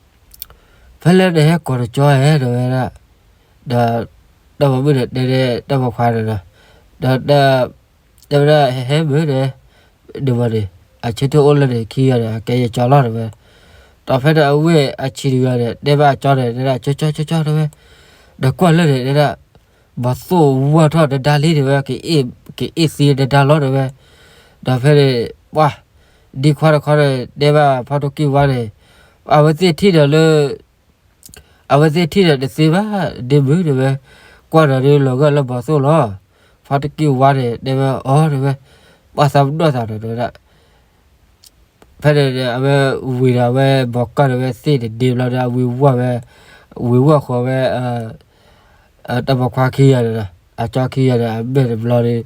ဒီး ဖဲလဲၣ်န့ၣ်ဟဲကိးတကၠီဧဲ တဲဝဲဒၣ်, ဒီး တၢ်ပိာ်မုၣ်န့ၣ်တဲန့ၢ်တၢ်ပိာ်ခွါန့ၣ်ဒီး ဒီး တဲဝဲဒၣ် ဟဲဟဲမုၢ်န့ၣ် ဒ်မ့ၢ်န့ၣ် အဆၢထၢၣ်အိၣ်လၢန့ၣ်ခံဂၤန့ၣ် အကဲယကၠီလီၤ တဲဝဲ. ဒီးဖဲန့ၣ်အဝဲၢ်အဆံးတဂၤန့ၣ် တဲဘၣ်အကၠီန့ၣ် တဲဒၣ် ကၠီ ကၠီ ကၠီ တဲဝဲ, ဒီးကွၢ်လၢန့ၣ် တဲဒၣ် ဘီသိၣ်ဝၢ်ထီၣ်တဒါလံ တဲဝဲ, ကအ့ၣ်သံတဒါလီၤ တဲဝဲ. ဒီးဖဲန့ၣ် ပှၢ် ဒ့ခွါတခီန့ၣ် တဲဘၣ်ဖီထိၣ်ကံၢ်ဝါန့ၣ် အဝဲသ့ၣ်ထံၣ်ဒီးလၢ အဝဲသ့ၣ်ထံၣ်ဒီးတသ့ဘၣ် ဒ့မုၣ် တဲဝဲ, ကွၢ်ဒီးဒ်လီၤဂာ်လၢဘီသိၣ်လီၤ. ဖီထိၣ်ကံၢ်ဝါန့ၣ် တဲဝဲ အီ တဲဝဲ, ပှၢ်သးပနီၣ်သးဒီး တဲဝဲဒၣ် ဖဲန့ၣ် အဝဲဝံၤဒီး အဝဲဘီကၢ်ဒီးဝဲသ့ၣ်တဒ့ဘျီဒီး အဝံၤဝီၢ်ဝဲ ဝံၤဝီၢ်ဃီဝဲ တၢ်ပိာ်ခွါခံဂၤန့ၣ်ဒီး အကၠီခံဂၤန့ၣ် အမဲာ်တဘျီဒီး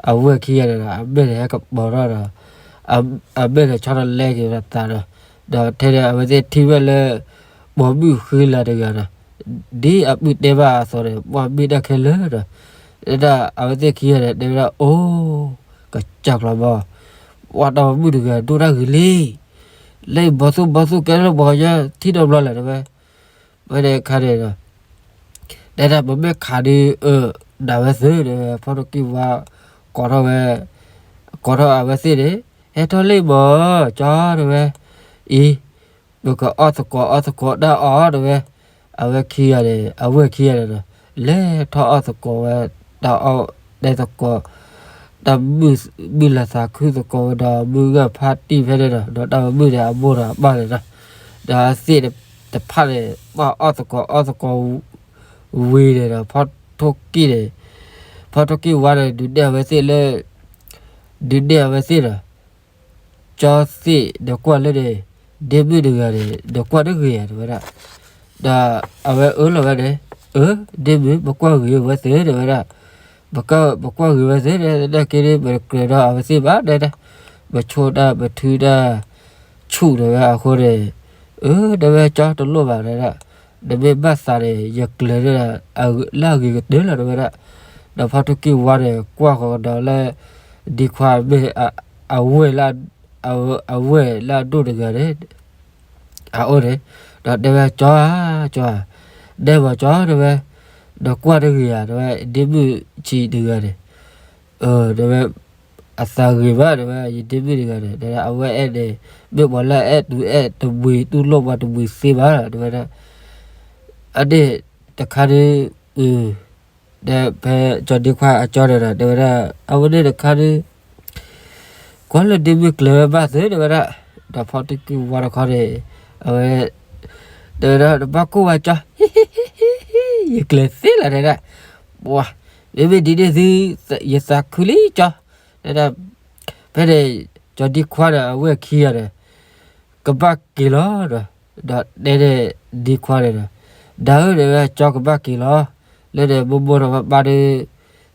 အဝဲၢ်ခံဂၤန့ၣ်ဒီး အမဲာ်န့ၣ်ဟဲကပီၤထီၣ်ဒီး အမဲာ်န့ၣ်ဆီတလဲက့ၤဒီးသးဒီး ဒီးထဲန့ၣ် အဝဲသ့ၣ်ထံၣ်ဝဲလၢ ပိာ်မုၣ်ဃံလၤတဂၤဒီး ဒ်အပုၢ်တဲဘၣ်အသိးန့ၣ် ပှၢ်မ့ၢ်တၢ်ခဲလၢာ်ဒီး တဲဒၣ် အဝဲသ့ၣ်ခံဂၤန့ၣ် တဲဝဲဒၣ် အိ ကစၢ်ကျီၤဘီ ပှၢ်တၢ်ပိာ်မုၣ်တဂၤဒိၣ်တၢ်ဂ့ၤလံ လၢဘီသိၣ်ဘီသိၣ်ကဲထီၣ်ပှၤကညီထံၣ်ဒီးဘျီလဲၣ် တဲဝဲ. ဖဲန့ၣ်အခါန့ၣ်ဒီး တဲဒၣ် ပမ့ၢ်ခးဒီး အၢ ဒၣ်ဝဲသု တဲဝဲ ဖီထိၣ်ကံၢ်ဝါ ကိးထီၣ်ဝဲ ကိးထီၣ်အဝဲသ့ၣ်န့ၣ် ဟဲထီၣ်လံမး ကၠီ တဲဝဲ အံၤ ပကအီၣ်သကိးအီၣ်သကိးတၢ်အီၣ် တဲဝဲ အဝဲခံဂၤန့ၣ် အဝဲၢ်ခံဂၤန့ၣ်ဒီး လဲၤထီၣ်အီၣ်သကိးဝဲ တၢ်အီၣ်တဲသကိး တၢ်မုၢ်လၢ်သးခုသကိးဝဲဒီး မုၢ်ဂၢၢ်ဖါတံၢ်ဖဲန့ၣ်ဒီး ဒီးတၢ်ပိာ်မုၣ်န့ၣ် အမိၢ်ဒီးအပၢ်န့ၣ်ဒီး ဒီးအသ့ၣ်တဖၣ်န့ၣ် ပှၤအီၣ်သကိးအီၣ်သကိး ဝံၤန့ၣ်ဒီး ဖီထိၣ်ကံၢ်န့ၣ် ဖီထိၣ်ကံၢ်ဝါန့ၣ် ဒုးနဲၣ်အဝဲသ့ၣ်လၢ ဒုးနဲၣ်အဝဲသ့ၣ်ဒီး ကၠီသ့ၣ်ဒီးကွၢ်လၢန့ၣ် ဒ့မုၣ်တဂၤန့ၣ် ဒီးကွၢ်တဂ့ၤဧါ တဲဝဲဒၣ်. ဒီးအဝဲအၢၣ်လီၤဝဲန့ၣ် အၢ ဒ့မုၣ် ပကွၢ်ဂ့ၤဝဲသ့ တဲဝဲဒၣ်. ပက ပကွၢ်ဂ့ၤဝဲသ့ တဲက့ၤန့ၣ် ပတကြၢးဒီးအဝဲသ့ၣ်ဘၣ် တဲဒၣ်. ပဆိၣ်တၢ် ပထုတၢ် ဆူၣ်တဲဝဲအဃိန့ၣ် အၢ တဲဝဲ ကၠီတလိၣ်ဘၣ် တဲဒၣ်. နမ့ၢ်ဘၣ်သးန့ၣ် ယကျဲၤန့ၢ်လၢအဂ့ၤကတၢၢ်လီၤ တဲဝဲဒၣ်. ဒီးဖီထိၣ်ကံၢ်ဝါန့ၣ် ကွၢ်ဃီၤကဒီးလၢ ဒ့ခွါမ့ၢ် အဝဲၢ်လၢ အဝဲၢ်လၢအဒိၣ်တဂၤန့ၣ် အအိၣ်န့ၣ် ဒီးတဲဝဲ ကၠီဧၢ ကၠီဧၢ ဒဲမီၤကၠီ တဲဝဲ ဒီးကွၢ်တဂ့ၤဧါ တဲဝဲ ဒ့မုၣ်ဆံးတဂၤန့ၣ် တဲဝဲ အသးဂ့ၤဘၣ် တဲဝဲ ယဒ့မုၣ်တဂၤန့ၣ် တဲဝဲ အဝဲအဲၣ်န့ၣ် မ့ၢ်ပှၤလၢအအဲၣ်တူအဲၣ်တမှံၤ တူၢ်လိာ်ပှၤတမှံၤသ့ဘၣ် တဲဝဲဒၣ်. အန့ၣ်တခါဒီး ဒီးဖဲကၠီဒ့ခွါအကၠီန့ၣ်ဒီး တဲဝဲဒၣ် အဝဲန့ၣ်တခါဒီး ပှၤလၢဒ့မုၣ်ကျဲၤဝဲဘၣ်သ့ တဲဝဲဒၣ်, ဒီးဖီတံၢ်ကုၢ်ဝါတခီန့ၣ်, အဝဲ, တဲဝဲဒၣ် တဘၣ်ကိၢ်ဝဲကၠီ, ယကျဲၤသ့လီၤ တဲဒၣ်, ပှၤ, မ့မ့ၢ်ဒ်န့ၣ်သု, ယသးခုလံကၠီ, တဲဒၣ်, ဖဲန့ၣ်, ကၠီဒ့ခွါဒီးအဝဲခံဂၤဒီး, ကဘၣ်က့ၤလီၤဒီး, ဒီးတဲန့ၣ်ဒ့ခွါန့ၣ်ဒီး, ဒၣ်ဧၢ တဲဝဲ ကၠီကဘၣ်က့ၤလီၤ, လၢန့ၣ်မိၢ်မိၢ်ဒီးပၢ်ပၢ်ဒီး,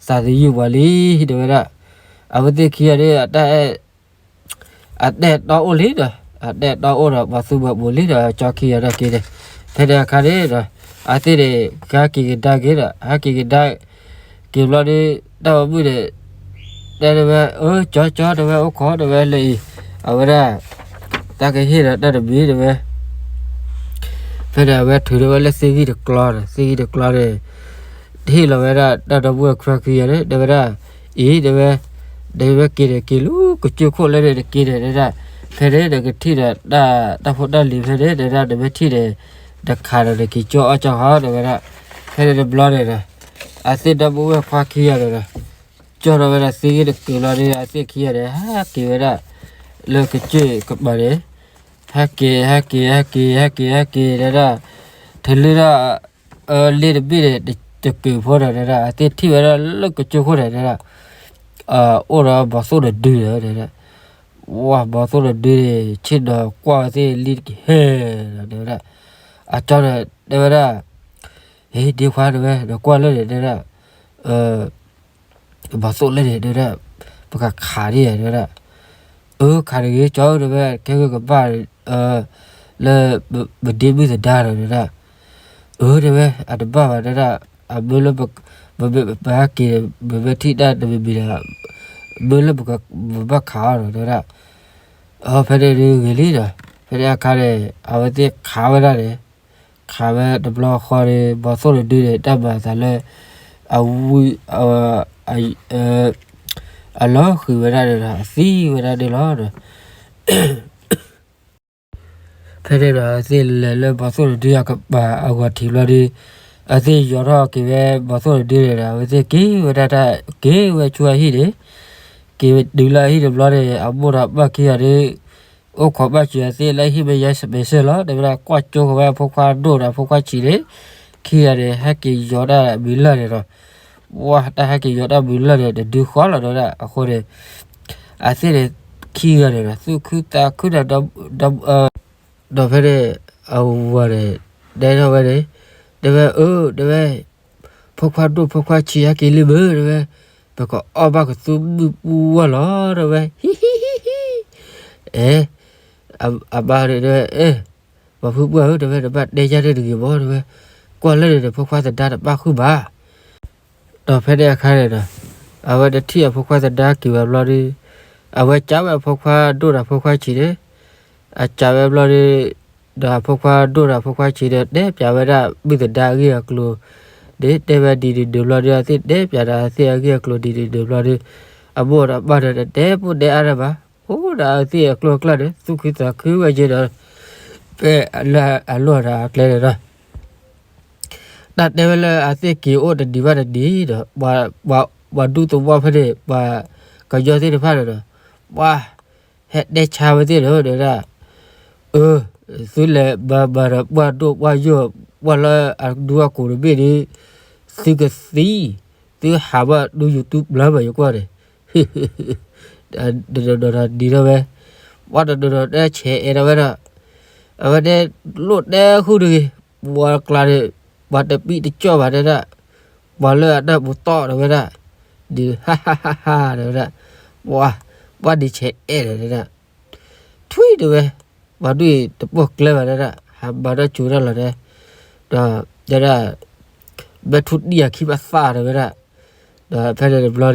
သးသယုၢ်ပှၤလံ, တဲဝဲဒၣ်, အဝဲသ့ၣ်ခံဂၤဒီး အတၢ်အဲၣ် အတၢ်အဲၣ်တီအိၣ်လံဒီး, အတၢ်အဲၣ်တီအိၣ်ဒီး ပှၤသူမၤပိာ်လံဒီး ကၠီခံဂၤဒၣ်က့ၤန့ၣ်, ဖဲန့ၣ်အခါန့ၣ်ဒီး, အဝဲသ့ၣ်န့ၣ်, ဟဲက့ၤကဒါက့ၤဒီး ဟဲက့ၤကဒါ, က့ၤဘျီဒီး, တၢ်ဝဲမုၣ်န့ၣ်, တဲဝဲ, အၢ ကၠီကၠီ တဲဝဲ အိၣ်ခိး တဲဝဲလၢအံၤ, အဝဲဒၣ်, တၢ်ကဟ့ၣ်ဒီးတၢ်တမံၤ တဲဝဲ ဖဲန့ၣ်အဝဲထုးထီၣ်ဝဲလၢသ့ၣ်ဂံၢ်တကျီဒီး သ့ၣ်ဂံၢ်တကျီန့ၣ်, ဟ့ၣ်လီၤဝဲဒၣ်တၢ်ဒီပုၢ်ဝဲၢ်ခွါခံဂၤန့ၣ် တဲဝဲဒၣ်, အံၤ တဲဝဲ, နမ့ၢ်က့ၤန့ၣ်က့ၤလၢကစၢၢ်ခိၣ်လၢန့ၣ်နက့ၤန့ၣ် တဲဒၣ်, ဖဲန့ၣ်နကထံၣ်ဒီးတၢ်, တၢ်ဖိတၢ်လံၤဖဲန့ၣ် တဲဒၣ် နမ့ၢ်ထံၣ်န့ၣ်, နခးဒီးနက့ၤကၠီအီၣ်ကၠီဟီ တဲဝဲဒၣ်, ဖဲန့ၣ်တဘျီန့ၣ်ဒီး, အဝဲသ့ၣ်ဒီပုၢ်ဝဲၢ်ခွါခံဂၤန့ၣ်ဒီး, ကၠီထီၣ်ဝဲဒၣ်သ့ၣ်ဂံၢ်တကျီဒီး အဝဲသ့ၣ်ခံဂၤန့ၣ် ဟဲက့ၤဝဲဒၣ်, လၢကစၢၢ်ကပၤန့ၣ်, ဟဲက့ၤ ဟဲက့ၤ ဟဲက့ၤ ဟဲက့ၤ ဟဲက့ၤ တဲဒၣ်, တုၤလၢဒၣ်, လ့တဘ့ၣ်န့ၣ်, တက့ၤဖိဒီး တဲဒၣ် အဝဲသ့ၣ်ထံၣ်ဝဲဒၣ်လၢကစၢၢ်ခိၣ်န့ၣ် တဲဒၣ်, အိၣ်ဒီးဘီၣ်သိၣ်တဒုဒီး တဲဒၣ်, ဝါ ဘီၣ်သိၣ်တဒုန့ၣ် ဆ့ၣ်နီၤကွၢ်ဝဲသ့ၣ်လံတကဟဲဒီး တဲဝဲဒၣ်, အကၠီန့ၣ် တဲဝဲဒၣ်, ဟ့ ဒ့ခွါ တဲဝဲ နကွၢ်လၢန့ၣ် တဲဒၣ်, ဘီၣ်သိၣ်လၢန့ၣ် တဲဝဲဒၣ်, ပကခးဒ်ယဲ တဲဝဲဒၣ်, အၢ ခးတဂ့ၤ ကၠီဧၢ တဲဝဲ ခဲဂ့ၢ်ကဘၣ်, လၢ, ပဒ့မုၣ်သဒါဒီး တဲဒၣ်, အၢ တဲဝဲ အတဘၣ်ဘၣ် တဲဒၣ်, အမ့ၢ်လၢ, ပမ့ၢ်ပဟဲက့ၤန့ၣ် ပမ့ၢ်ထံၣ်တၢ်တမံၤမံၤဒီး, မ့ၢ်လၢပက, ပဘၣ်ခးအီၤဒီး တဲဝဲဒၣ်, အၢ ဖဲန့ၣ်ဒုးဂ့ၤလံဒီး, ဖဲန့ၣ်အခါန့ၣ် အဝဲသ့ၣ်ခးဝဲဒၣ်န့ၣ်, ခးဝဲတဘျီဃီန့ၣ် ဘီၣ်သိၣ်တဒုန့ၣ် တၢ်မၤအသးလၢ, အဝံ, အလီၤဃံၤဝဲဒၣ်န့ၣ်ဒီး အသံဝဲဒၣ်န့ၣ်လီၤဒီး ဖဲန့ၣ်ဒီး အဝဲသ့ၣ်လဲၤလၢဘီၣ်သိၣ်တဒုအကပၤအဂီၢ်ထံးဘျီဒီး, အဝဲသ့ၣ်ယီၤထီၣ်က့ၤဝဲဘီၣ်သိၣ်တဒုန့ၣ်ဒီး အဝဲသ့ၣ်က့ၤဝဲဒၣ်တၢ်, က့ၤဝဲဆူအဟံၣ်န့ၣ်, က့ၤတုၤလၢအဟံၣ်တဘျီန့ၣ် အမိၢ်ဒီးအပၢ်ခံဂၤဒီး, အိၣ်ခိးဘၣ်စၢၤအဝဲသ့ၣ်လၢဟံၣ်မ့ၢ်ယဲစပံးစၢၢ်လီၤ တဲဝဲဒၣ် ကွၢ်ကၠိဃီၤဝဲအဖိခွါဒိၣ်ဒီးအဖိခွါဆံးန့ၣ်, ခံဂၤန့ၣ် ဟဲက့ၤယီၤတၢ်မံၤလၢာ်န့ၣ်ဒီး ဝါ တၢ်ဟဲက့ၤယီၤတၢ်မံၤလၢာ်န့ၣ် တဒုဃီလီၤ တဲဝဲဒၣ် အဃိန့ၣ်, အဝဲသ့ၣ်န့ၣ်ခံဂၤန့ၣ်ဒီး သူၣ်ခုသးခုဒီး, ဒီးဖဲန့ၣ်, အဝၤန့ၣ်, တဲထီၣ်ဝဲန့ၣ်, တဲဝဲအၢ, တဲဝဲ, ဖိခွါဒိၣ်ဖိခွါဆံးဟဲက့ၤလံမ့ၢ် တဲဝဲ, ပကအီၣ်ဘၣ်ကသူမုၢ်ပူၤဝဲလီၤ တဲဝဲ, ဟံၣ်ဟံၣ်ဟံၣ်ဟံၣ်, အဲ အမါန့ၣ်တဲဝဲ, အဲ, ပှၤဖုပှၢ်ဧၢ တဲဝဲ နဘၣ်တဲယၤန့ၣ်တဂ့ၤမး တဲဝဲ, ကွၢ်လၢန့ၣ်ဒီး ဖိခွါသဒါတဘၣ်ဃုာ်ဘၣ်. ဒီးဖဲန့ၣ်အခါန့ၣ်ဒီး, အဝဲတထံၣ်အဖိခွါသဒါက့ၤဝဲဘျီဒီး, အဝဲကးဝဲအဖိခွါဒိၣ်ဒီးဖိခွါဆံးန့ၣ်, အကးဝဲဘျီဒီး, ဒီးအဖိခွါဒိၣ်ဒီးဖိခွါဆံးန့ၣ် တဲပျးဝဲဒၣ်မုၢ်သဒါအဂ့ၢ်အကျိၤ, ဒီးတဲဝဲဒ်န့ၣ်ဒုးဘျီဒီး အဝဲသ့ၣ်တဲပျးဒီးအဝဲသ့ၣ်အဂ့ၢ်အကျိၤဒ်န့ၣ်ဒုးဘျီဒီး, အမိၢ်ဒီးအပၢ်ဒီး တတဲပူတတဲအါတၢ်ဘၣ်, အိၣ်ဒီးအဝဲသ့ၣ်အကျိၤအကျဲန့ၣ် သူၣ်ခုသးခုဝဲက့ၤဒီး, ဖဲအလီၢ်ဒီးအကျဲန့ၣ်ဒီး တၢ်တဲဝဲလၢအဝဲသ့ၣ်က့ၤအိၣ်တနံၤဘၣ်တနံၤဒီး, ပှၤဒူသဝီဖဲန့ၣ် ပှၤကညီသ့ၣ်တဖၣ်န့ၣ်ဒီး, ပှၤဟဲတဲဆါဝဲသ့ၣ်ဒီး တဲဝဲဒၣ်, အၢ, သုလဲၤမၤမၤဒီးပှၢ်ဒိၣ်ပှၢ်ယိာ်, ပှၢ်လၢအဒူအကိာ်တဘ့ၣ်ဒီး, သုကသံ, သုဟးဘၣ်ဒူ YouTube လၢမၤယကွၢ်န့ၣ်, တနီၤနီၤဒီးဒ်ထီၣ်ဝဲ, ပှၤတနီၤနီၤတဲဆဲးအဲၣ်ဒိးဝဲဒီး, အဝဲတဲလိၣ်တဲဃုာ်တဂ့ၤ, ပှၤကျါန့ၣ်, ပှၤတပံးတကီၢ်ဘၣ်တဲဒၣ်, ပှၤလၢအတၢ်ပူၤတီၢ်တဲဝဲဒၣ်, ဒ်ဟါဟါဟါဟါတဲဝဲဒၣ်, ပှၤ, ပှၤဒ်ဆဲးအဲၣ်ဒီးတဲဒၣ်, ထွံၣ်တဲဝဲ, ပှၤဒူၣ်အံၤတပိာ်ကျဲဘၣ်တဲဒၣ်, ဟးမၤတၢ်စူၤတၢ်လီၤတဲ, ဒီးတဲဒၣ်, မ့ၢ်ထူတံၢ်အခံဘၣ်သၣ်တဲဝဲဒၣ်, ဒီးဖဲန့ၣ်တဘျီန့ၣ်ဒီး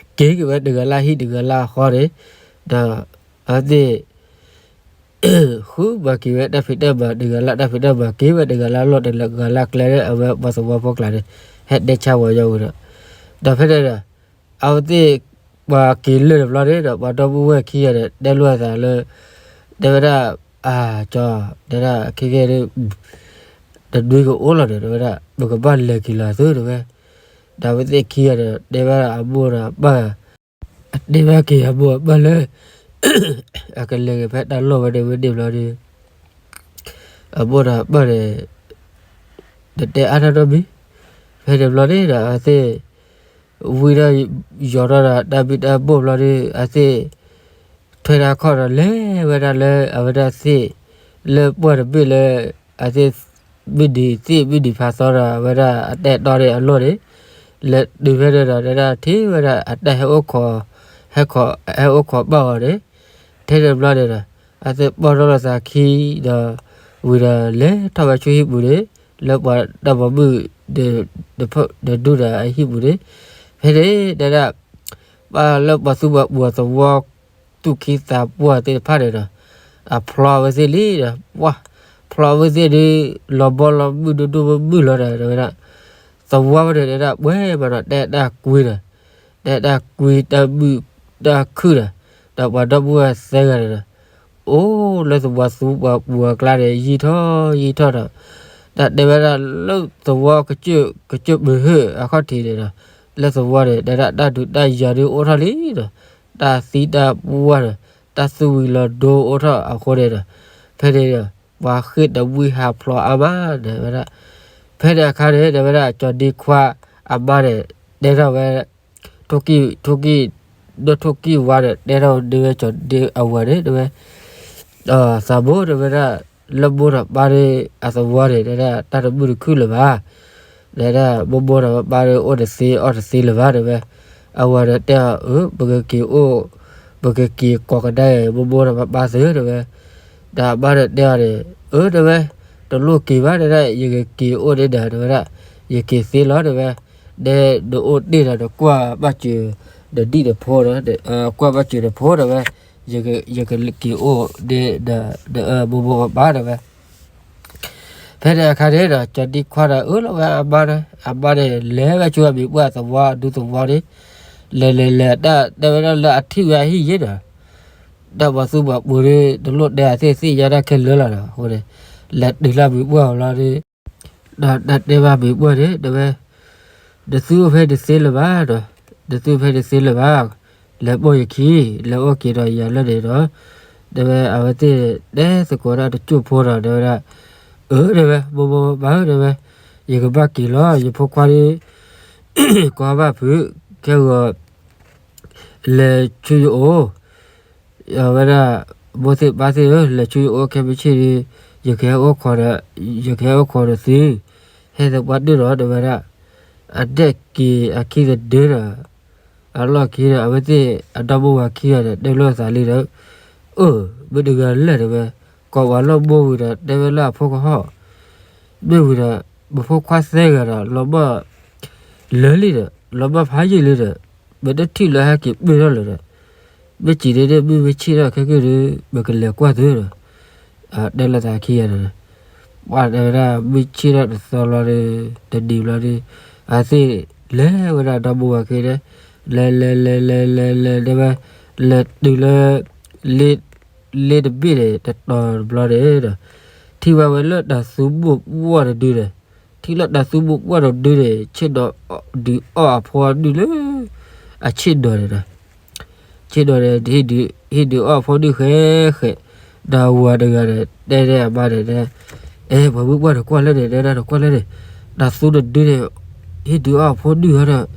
က့ၤက့ၤဝဲတဂၤလၢဟံၣ်တဂၤလၢအဃီန့ၣ်, ဒီးအဝဲသ့ၣ် ဃုမၤက့ၤဝဲတၢ်ဖံးတၢ်မၤတဂၤလၢတၢ်ဖံးတၢ်မၤ က့ၤဝဲတဂၤလၢလီၢ်တဂၤလၢကျဲန့ၣ် အဝဲပှၤသဝီဖိကျါန့ၣ် ဟဲတဲဆါဝဲညီဝဲဒီး, ဒီးဖဲန့ၣ်ဒီး အဝဲသ့ၣ် ပှၤက့ၤလၢာ်တဘျီန့ၣ်ဒီး ပှၤဒီပုၢ်ဝဲၢ်ခံဂၤန့ၣ် တဲလိာ်အသးလၢ တဲဝဲဒၣ်, အၢ ကၠီ, တဲဒၣ်ခဲကဲန့ၣ် တနွံကအိၣ်လီၤဒီး တဲဝဲဒၣ် ပကဘၣ်လဲၤက့ၤလီၤသုတဲဝဲ, ဒီးအဝဲသ့ၣ်ခံဂၤဒီး တဲဝဲဒၣ်အမိၢ်ဒီးအပၢ် အတဲဘၣ်က့ၤအမိၢ်အပၢ်လၢ အကလဲၤက့ၤဖဲတၢ်လီၢ်ဝဲန့ၣ်ဝဲန့ၣ်ဘျီဒီး အမိၢ်ဒီးအပၢ်န့ၣ် တတဲအါထီၣ်နီတမံၤ, ဖဲန့ၣ်ဘျီန့ၣ်ဒီး အဝဲသ့ၣ် ဝံထီၣ်ယိာ်ထီၣ်ဒီးတၢ်ဘံၣ်တၢ်ဘိၣ်ဘျီဒီး အဝဲသ့ၣ် ထွဲတၢ်ခီၣ်ဒီး လဲၤဝဲဒၣ်လၢအဝဲဒၣ်သ့ၣ် လၢပှၢ်တဘ့ၣ်လၢ အဝဲသ့ၣ် မုၢ်နံၤသ့ၣ်မုၢ်နံၤဖးသီဒီး အဝဲဒၣ်အတၢ်အဲၣ်တီန့ၣ်အလီၢ်န့ၣ် လဲၤတုၤဖဲန့ၣ်ဒီး တဲဒၣ်ထံၣ်ဝဲဒၣ်အတၢ် ဟဲအိၣ်ခိး ဟဲအိၣ်ခိးဘၣ်အီၤန့ၣ် ထဲန့ၣ်ဘျီန့ၣ်ဒီး အဝဲသ့ၣ်ပိာ်ထီၣ်လိာ်သးခံဒီး ဝံၤဒီးလဲၤထီၣ်ဝဲဆူဟံၣ်ပူၤန့ၣ် လၢပှၤတၢ်ပိာ်မုၣ် ဒီးဒူၣ်ဒီးအဟံၣ်ပူၤန့ၣ် ဖဲန့ၣ်တဲဒၣ် ပှၤလၢပှၤသူပှၤပှိၤအသဝီ သူၣ်က့သးပှၢ်သ့ၣ်တဖၣ်န့ၣ်ဒီး အဖျီအဝဲသ့ၣ်လံဒီး ပှၤ ဖျီအဝဲသ့ၣ်ဒီး လီၤဘီလီၤမုၢ်ဒိၣ်ဒိၣ်မုၢ်မုၢ်လီၤဒီး တဲဝဲဒၣ် သဝီဝဲန့ၣ်တဲဒၣ် ပှဲၤမးဒီး တဲတၢ်ကွံဒီး တဲတၢ်ကွံတၢ်မုာ်တၢ်ခုၣ်ဒီး ဒီးပှၤဒီပုၢ်ဝဲၢ်သၢဂၤန့ၣ်ဒီး အိၣ်လၢသဝီသူပှၤပှိၤအကျါန့ၣ် ယံာ်ထီၣ်ယံာ်ထီၣ်ဒီး တၢ်တဲဝဲဒၣ်လၢသဝီ ကစၢၢ်ပဟၢၣ်အခီၣ်ထံးန့ၣ်ဒီး လၢသဝီန့ၣ် တဲဒၣ်တၢ်ဒုးတၢ်ယၤဒုးအိၣ်ထီၣ်လံဒီး တၢ်သံတၢ်ပှၢ်ဒီး တၢ်သူၣ်ဝံၤလီၤဒိအိၣ်ထီၣ်အဃိန့ၣ်ဒီး ဖဲန့ၣ်ဒီး ပှၤဃ့ၢ်တမှံဟးဖျိးအါမး တဲဝဲဒၣ်. ဖဲန့ၣ်အခါန့ၣ် တဲဝဲဒၣ် ကၠီၤဒ့ခွါအမါန့ၣ် တဲထီၣ်ဝဲ ထိၣ်ကံၣ် ထိၣ်ကံၣ် ဒီးထိၣ်ကံၣ်ဝါန့ၣ် တဲထီၣ်ဒ့ဝဲကၠီၤဒ့အဝၤန့ၣ် တဲဝဲ သးဘိ တဲဝဲဒၣ် လၢမိၢ်ဒီးပၢ်ဒီးအသဝီန့ၣ် တဲဒၣ် တၢ်တမုာ်တခုၣ်လၢၤဘၣ်. တဲဒၣ် မိၢ်မိၢ်ဒီးပၢ်ပၢ်ဒီး အိၣ်တသ့အီၣ်တသ့လၢၤဘၣ် တဲဝဲ. အဝၤဒီးတဲအီၤ အၢ ပကက့ၤအိၣ် ပကက့ၤကိးကဒါအံၤ မိၢ်မိၢ်ဒီးပၢ်ပၢ်သု တဲဝဲ. ဒီးအမါဒီးတဲအီၤန့ၣ် အၢ တဲဝဲ, တလိၣ်က့ၤဘၣ် တဲဒၣ် ယကက့ၤအိၣ်န့ၣ်ဒီး တဲဝဲဒၣ် ယက့ၤသ့လီၤ တဲဝဲ. ဒီးနအိၣ်တ့ၢ်ဒီး နကွၢ်ဘၣ်စၢၤ နဒံၣ်နဖိဒီး ကွၢ်ဘၣ်စၢၤနဖိ တဲဝဲ, ယကက့ၤအိၣ်န့ၣ်ဒီး မိၢ်မိၢ်ပၢ်ပၢ် တဲဝဲ. ဖဲန့ၣ်အခါန့ၣ်ဒီး ကၠီၤဒ့ခွါဒီးအၢၣ်လီၤဝဲအမါဒီး အမါန့ၣ် လဲၤဝဲဆူအမံၤပှၢ်သဝီအဒူသဝီန့ၣ် လဲၤလဲၤလဲၤ တၢ်တဲဝဲဒၣ်လၢအထံၣ်ဝဲအဟံၣ်ယ့ၣ်ဒီး တၢ်ပှၤသူပှၤပှိၤဒီး တလိၣ်တဲအသ့ၣ်သ့ၣ်ညါတၢ်ခဲလၢာ်လီၤဒီး အဃိန့ၣ် လဲၤတုၤလၢအမံၤပှၢ်အလီၢ်န့ၣ် ဒီးတၢ်တဲဘၣ်မံၤပှၢ်န့ၣ် တဲဝဲ, နသုအိၣ်ဖဲတသ့လၢၤဘၣ်ဒီး နသုအိၣ်ဖဲတသ့လၢၤဘၣ်, လဲၤပိာ်ယခံ, လဲၤအိၣ်က့ၤဒီးယၤလၢန့ၣ်ဒီး တဲဝဲ အဝဲသ့ၣ်တဲသကိးတၢ်တစိၢ်ဖိဒီး တဲဝဲဒၣ်, အၢ တဲဝဲ မိၢ်မိၢ်ပၢ်ပၢ် တဲဝဲ, ယကဘၣ်က့ၤလီၤ ယဖိခွါဒီး ကွၢ်ဘၣ်ဖုး ခဲဂီၤ လဲၤဆူယအိၣ် အဝဲဒၣ် မိၢ်သ့ၣ်ပၢ်သ့ၣ်ဧၢ, လဲၤဆူယအိၣ်ခဲမုၢ်ဆ့ၣ်ဒီး ယကဟဲအိၣ်ခိးဒီး ယကဟဲအိၣ်ခိးဒီးသု, ဟဲသပှၢ်ဒိၣ်ဒီး တဲဝဲဒၣ်, အဒဲၣ်က့ၤအခံသဒၢဒီး အလီၢ်ခံဒီး အဝဲသ့ၣ်အဒီပုၢ်ဝဲၢ်ခံဂၤဒီး တဲလိာ်သးလံဒီး, အၢ မ့ၢ်တဂၤလဲၣ် တဲဝဲ, ကိးဝဲလၢမိၢ်ဝံၤဒီး တဲဝဲလၢအဖိကဟီၣ်, မ့ၢ်ဝံၤဒီး ပဖိခွါသၢဂၤဒီး လီၤမၢ် လၢာ်လံဒီး လီၤမၢ်ဖးယံာ်လံဒီး ပတထံၣ်လၢဟဲက့ၤပၢၢ်ထီၣ်လၢၤဒီး မ့ၢ်စံးန့ၣ်ဒီး မုၢ်မ့ၢ်ဆ့ၣ်ထီၣ်ခဲက့ၤဒီး ပကလဲၤကွၢ်သုဒီး တဲလိာ်သးခံဂၤဒီး ပှၤတဲဝဲဒၣ် မုၢ်ဆ့ၣ်ထီၣ်တသီဘျီဒီး တနံၤဘျီဒီး အဝဲသ့ၣ်လဲၤဝဲဒၣ်ဒီမိၢ်ဝၤခံန့ၣ် လဲၤလဲၤလဲၤလဲၤလဲၤလဲၤ တဲဝဲ လဲၤတုၤလၢ လ့ လ့တဘ့ၣ်န့ၣ် တတီၤတဘျီန့ၣ်ဒီး ထံၣ်ဘၣ်ဝဲလၢတၢ်သူဘိၣ်ပှၢ်တဒုန့ၣ် ထံၣ်လၢတၢ်သူဘိၣ်ပှၢ်တဒုန့ၣ် ဆ့ၣ်နီၤဒုးအီၣ်အဖိဒုၣ်လၢ အဆ့ၣ်နီၤန့ၣ်ဒီး ဆ့ၣ်နီၤန့ၣ် ဟ့ၣ်ဒုးအီၣ်အဖိဒုၣ်ဃဲဃဲ, ဒီးအဝၤတဂၤန့ၣ် တဲန့ၢ်အမါန့ၣ် အဲ ပှၤမုၣ်ပှၢ်တကွၢ်လၢန့ၣ် တဲဒၣ်တကွၢ်လၢန့ၣ် တၢ်သူတဒုန့ၣ် ဟ့ၣ်ဒုးအီၣ်အဖိဒုၣ်ဟီဒီး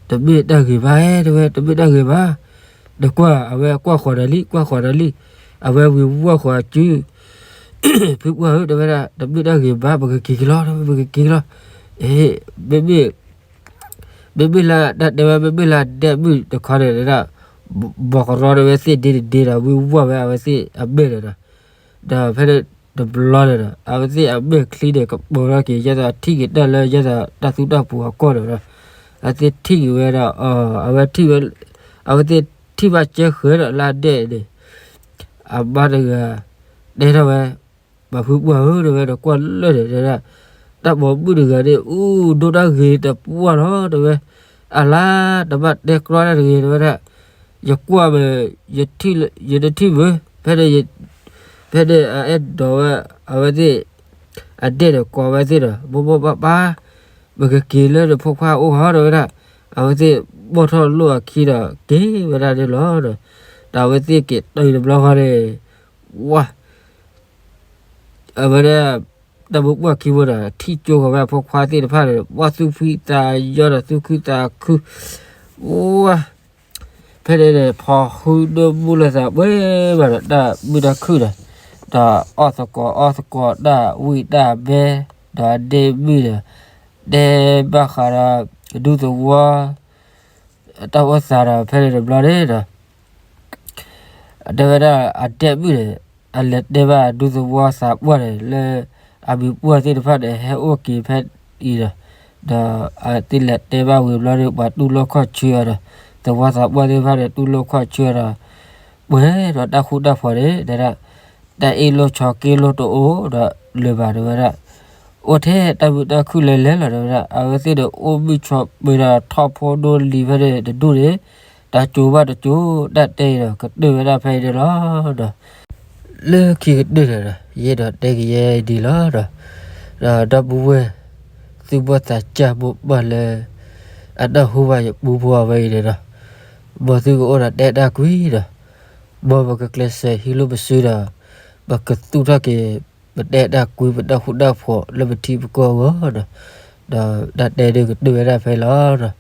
တမ့ၢ်တၢ်ဂ့ၤဘၣ် တဲဝဲ တမ့ၢ်တၢ်ဂ့ၤဘၣ် နကွၢ် အဝဲကွၢ်ဃီၤနၤလံ ကွၢ်ဃီၤနၤလံ, အဝဲဝံၤဝီၢ်ဃီၤအစု ဖုပှၢ်ဧၢ တဲဝဲဒၣ် တမ့ၢ်တၢ်ဂ့ၤဘၣ် ပကက့ၤက့ၤလီၤ ပကက့ၤလီၤ, မ့မ့ၢ် မ့မ့ၢ်လၢတၢ်တဲဝဲ မ့မ့ၢ်လၢအဒဲမုၣ်တခီန့ၣ်ဒၣ် ဘီကရီတဝဲသ့ၣ်ဒ့တဒ့ဒီး ဝံၤဝီၢ်ဝဲအဝဲသ့ၣ်အမဲာ်န့ၣ်ဒီး ဒီးဖဲန့ၣ်တဘျီန့ၣ်ဒီး အဝဲသ့ၣ်အမဲာ်ချံန့ၣ် ကပီၤထီၣ်က့ၤ ယဲသိးထံၣ်က့ၤတၢ်လၢယဲသိးတၢ်သူတၢ်ပူၤအကီၢ်န့ၣ်ဒီး အဝဲသ့ၣ်ထံၣ်က့ၤဝဲဒၣ် အဝဲထံၣ်ဝဲ အဝဲသ့ၣ်ထံၣ်ဘၣ်ကဲဃဲၤဒီးလၢအဒဲန့ၣ် အမါတဂၤ တဲထီၣ်ဝဲ ပှၤဖုပှၢ်ဧၢ တဲဝဲ နကွၢ်လၢန့ၣ် တဲဒၣ် တၢ်ပိာ်မုၣ်တဂၤန့ၣ် အူဒိၣ်တၢ်ဂ့ၤတပှၢ်လီၤ တဲဝဲ အလါတဘၣ်တဲကြီတၢ်တဂ့ၤ တဲဝဲဒၣ် ယကွၢ်မ့ၢ် ယထံၣ်လၢ ယတထံၣ်မ့ၢ် ဖဲန့ၣ် ဖဲန့ၣ်အအဲၣ်ဒိးဝဲ အဝဲသ့ၣ် အဒဲၣ်န့ၣ်ကိးဝဲသ့ၣ်ဒီး မိၢ်မိၢ်ပၢ်ပၢ် ပကက့ၤလၢနဖိခွါအအိၣ်ဟီ တဲဝဲဒၣ် အဝဲသ့ၣ် ဘီၣ်ထီၣ်လိၣ်အခံဒီး က့ၤဝဲဒၣ်န့ၣ်လီၤဒီး, ဒီးအဝဲသ့ၣ်က့ၤတုၤတဘျီဃီန့ၣ်, ဝါ အဝဲဒၣ် တၢ်မုၢ်ပှၢ်ခံဘိဒီး ထံၣ်ကၠိဃီၤဝဲအဖိခွါသ့ၣ်တဖၣ်န့ၣ် ဘီၣ်သူၣ်ဖှံသးညီဒီးသူၣ်ခုသးခု, ဝါ ဖဲန့ၣ်န့ၣ် ဖီဃုဒိၣ်မုၢ်လၢသးပှဲၤဘၣ်ဒီးတၢ်မုာ်တၢ်ခုၣ်ဒီး, ဒီးအီၣ်သကိးအီသကိးတၢ်ဝံၣ်တၢ်ဘဲ, ဒီးအဒ့ၣ်မုၣ်ဒီး တဲဘၣ်ဃးဒီး ဒူသဝီ တၢ်အိၣ်သးဒီး ဖဲန့ၣ်တဘျီန့ၣ်ဒီး တဲဝဲဒၣ်အဒ့ၣ်မုၣ်န့ၣ် အလဲၤတဲဘၣ်ဒူသဝီသးပှၢ်န့ၣ်လၢ အမံၤပှၢ်သ့ၣ်တဖၣ်န့ၣ် ဟဲအိၣ်က့ၤဖဲအံၤဒီး, ဒီးအသ့ၣ်လဲၤတဲဘၣ်ဝံၤဘျီန့ၣ် ပှၤတူၢ်လိာ်ခီၣ်ဆၢအီၤဒီး, သဝီသးပှၢ်သ့ၣ်တဖၣ်န့ၣ် တူၢ်လိာ်ခီၣ်ဆၢအီၤဒီး, ပှဲၤဒီးတၢ်ဃူတၢ်ဖိးန့ၣ် တဲဒၣ် တၢ်အ့ၣ်လိာ်ဆိးက့လိာ်တအိၣ်ဒီးလၢၤဘၣ် တဲဝဲဒၣ်, အိၣ်ထဲတၢ်မုာ်တၢ်ခုၣ်လဲၤလဲၤလီၤ တဲဝဲဒၣ်, အဝဲသ့ၣ်ဒီးအိၣ်မုာ်ဆိးပၢၤဒီးထီၣ်ဖိဒိၣ်လံၤဖဲန့ၣ်တဒူၣ်န့ၣ်, တၢ်ကၠိၤဘၣ်တကၠိၤ တၢ်တဲအံၤဒီး ကတၢၢ်ဝဲဒၣ်ဖဲအံၤန့ၣ်လီၤဒီး, လၢခံကတၢၢ်န့ၣ်ဒီး ယအဲၣ်ဒိးတဲကယဲၢ်ဒ်လီၤဒီး, ဒီးဒီပုၢ်ဝဲၢ် သုဘီၣ်သးစၢ်မိၢ်ပၢ်လၢ အတၢ်ဟူဘၣ်ယပူဖိအဝဲအံၤန့ၣ်ဒီး, မ်သုကအိၣ်ဒီးတဲတၢ်ကွံဒီး, မ်ပကကျဲးစၢးဟံးလိာ်ပစုဒီး, ပကသူၣ်ထီၣ်က့ၤ ပတဲတၢ်ကွံ ပတၢ်ဃူတၢ်ဖိးလၢပထံပကီၢ်အဂီၢ်ဒီး, ဒီးတၢ်တဲဒုးကတၢၢ်ဝဲဒၣ်ဖဲအံၤလီၤဒီး,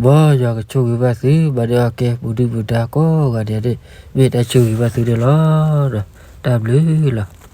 မ်ယွၤကဆိၣ်ဂ့ၤဘၣ်သု ဘၣ်ဒုးအီၣ်ကဲ ပူၤဒုၣ်ပူၤဒါကိးဂၤဒဲးန့ၣ် မ့ၢ်တၢ်ဆိၣ်ဂ့ၤဘၣ်သုန့ၣ်လီၤဒီး, တၢ်ဘျုးလီၤ.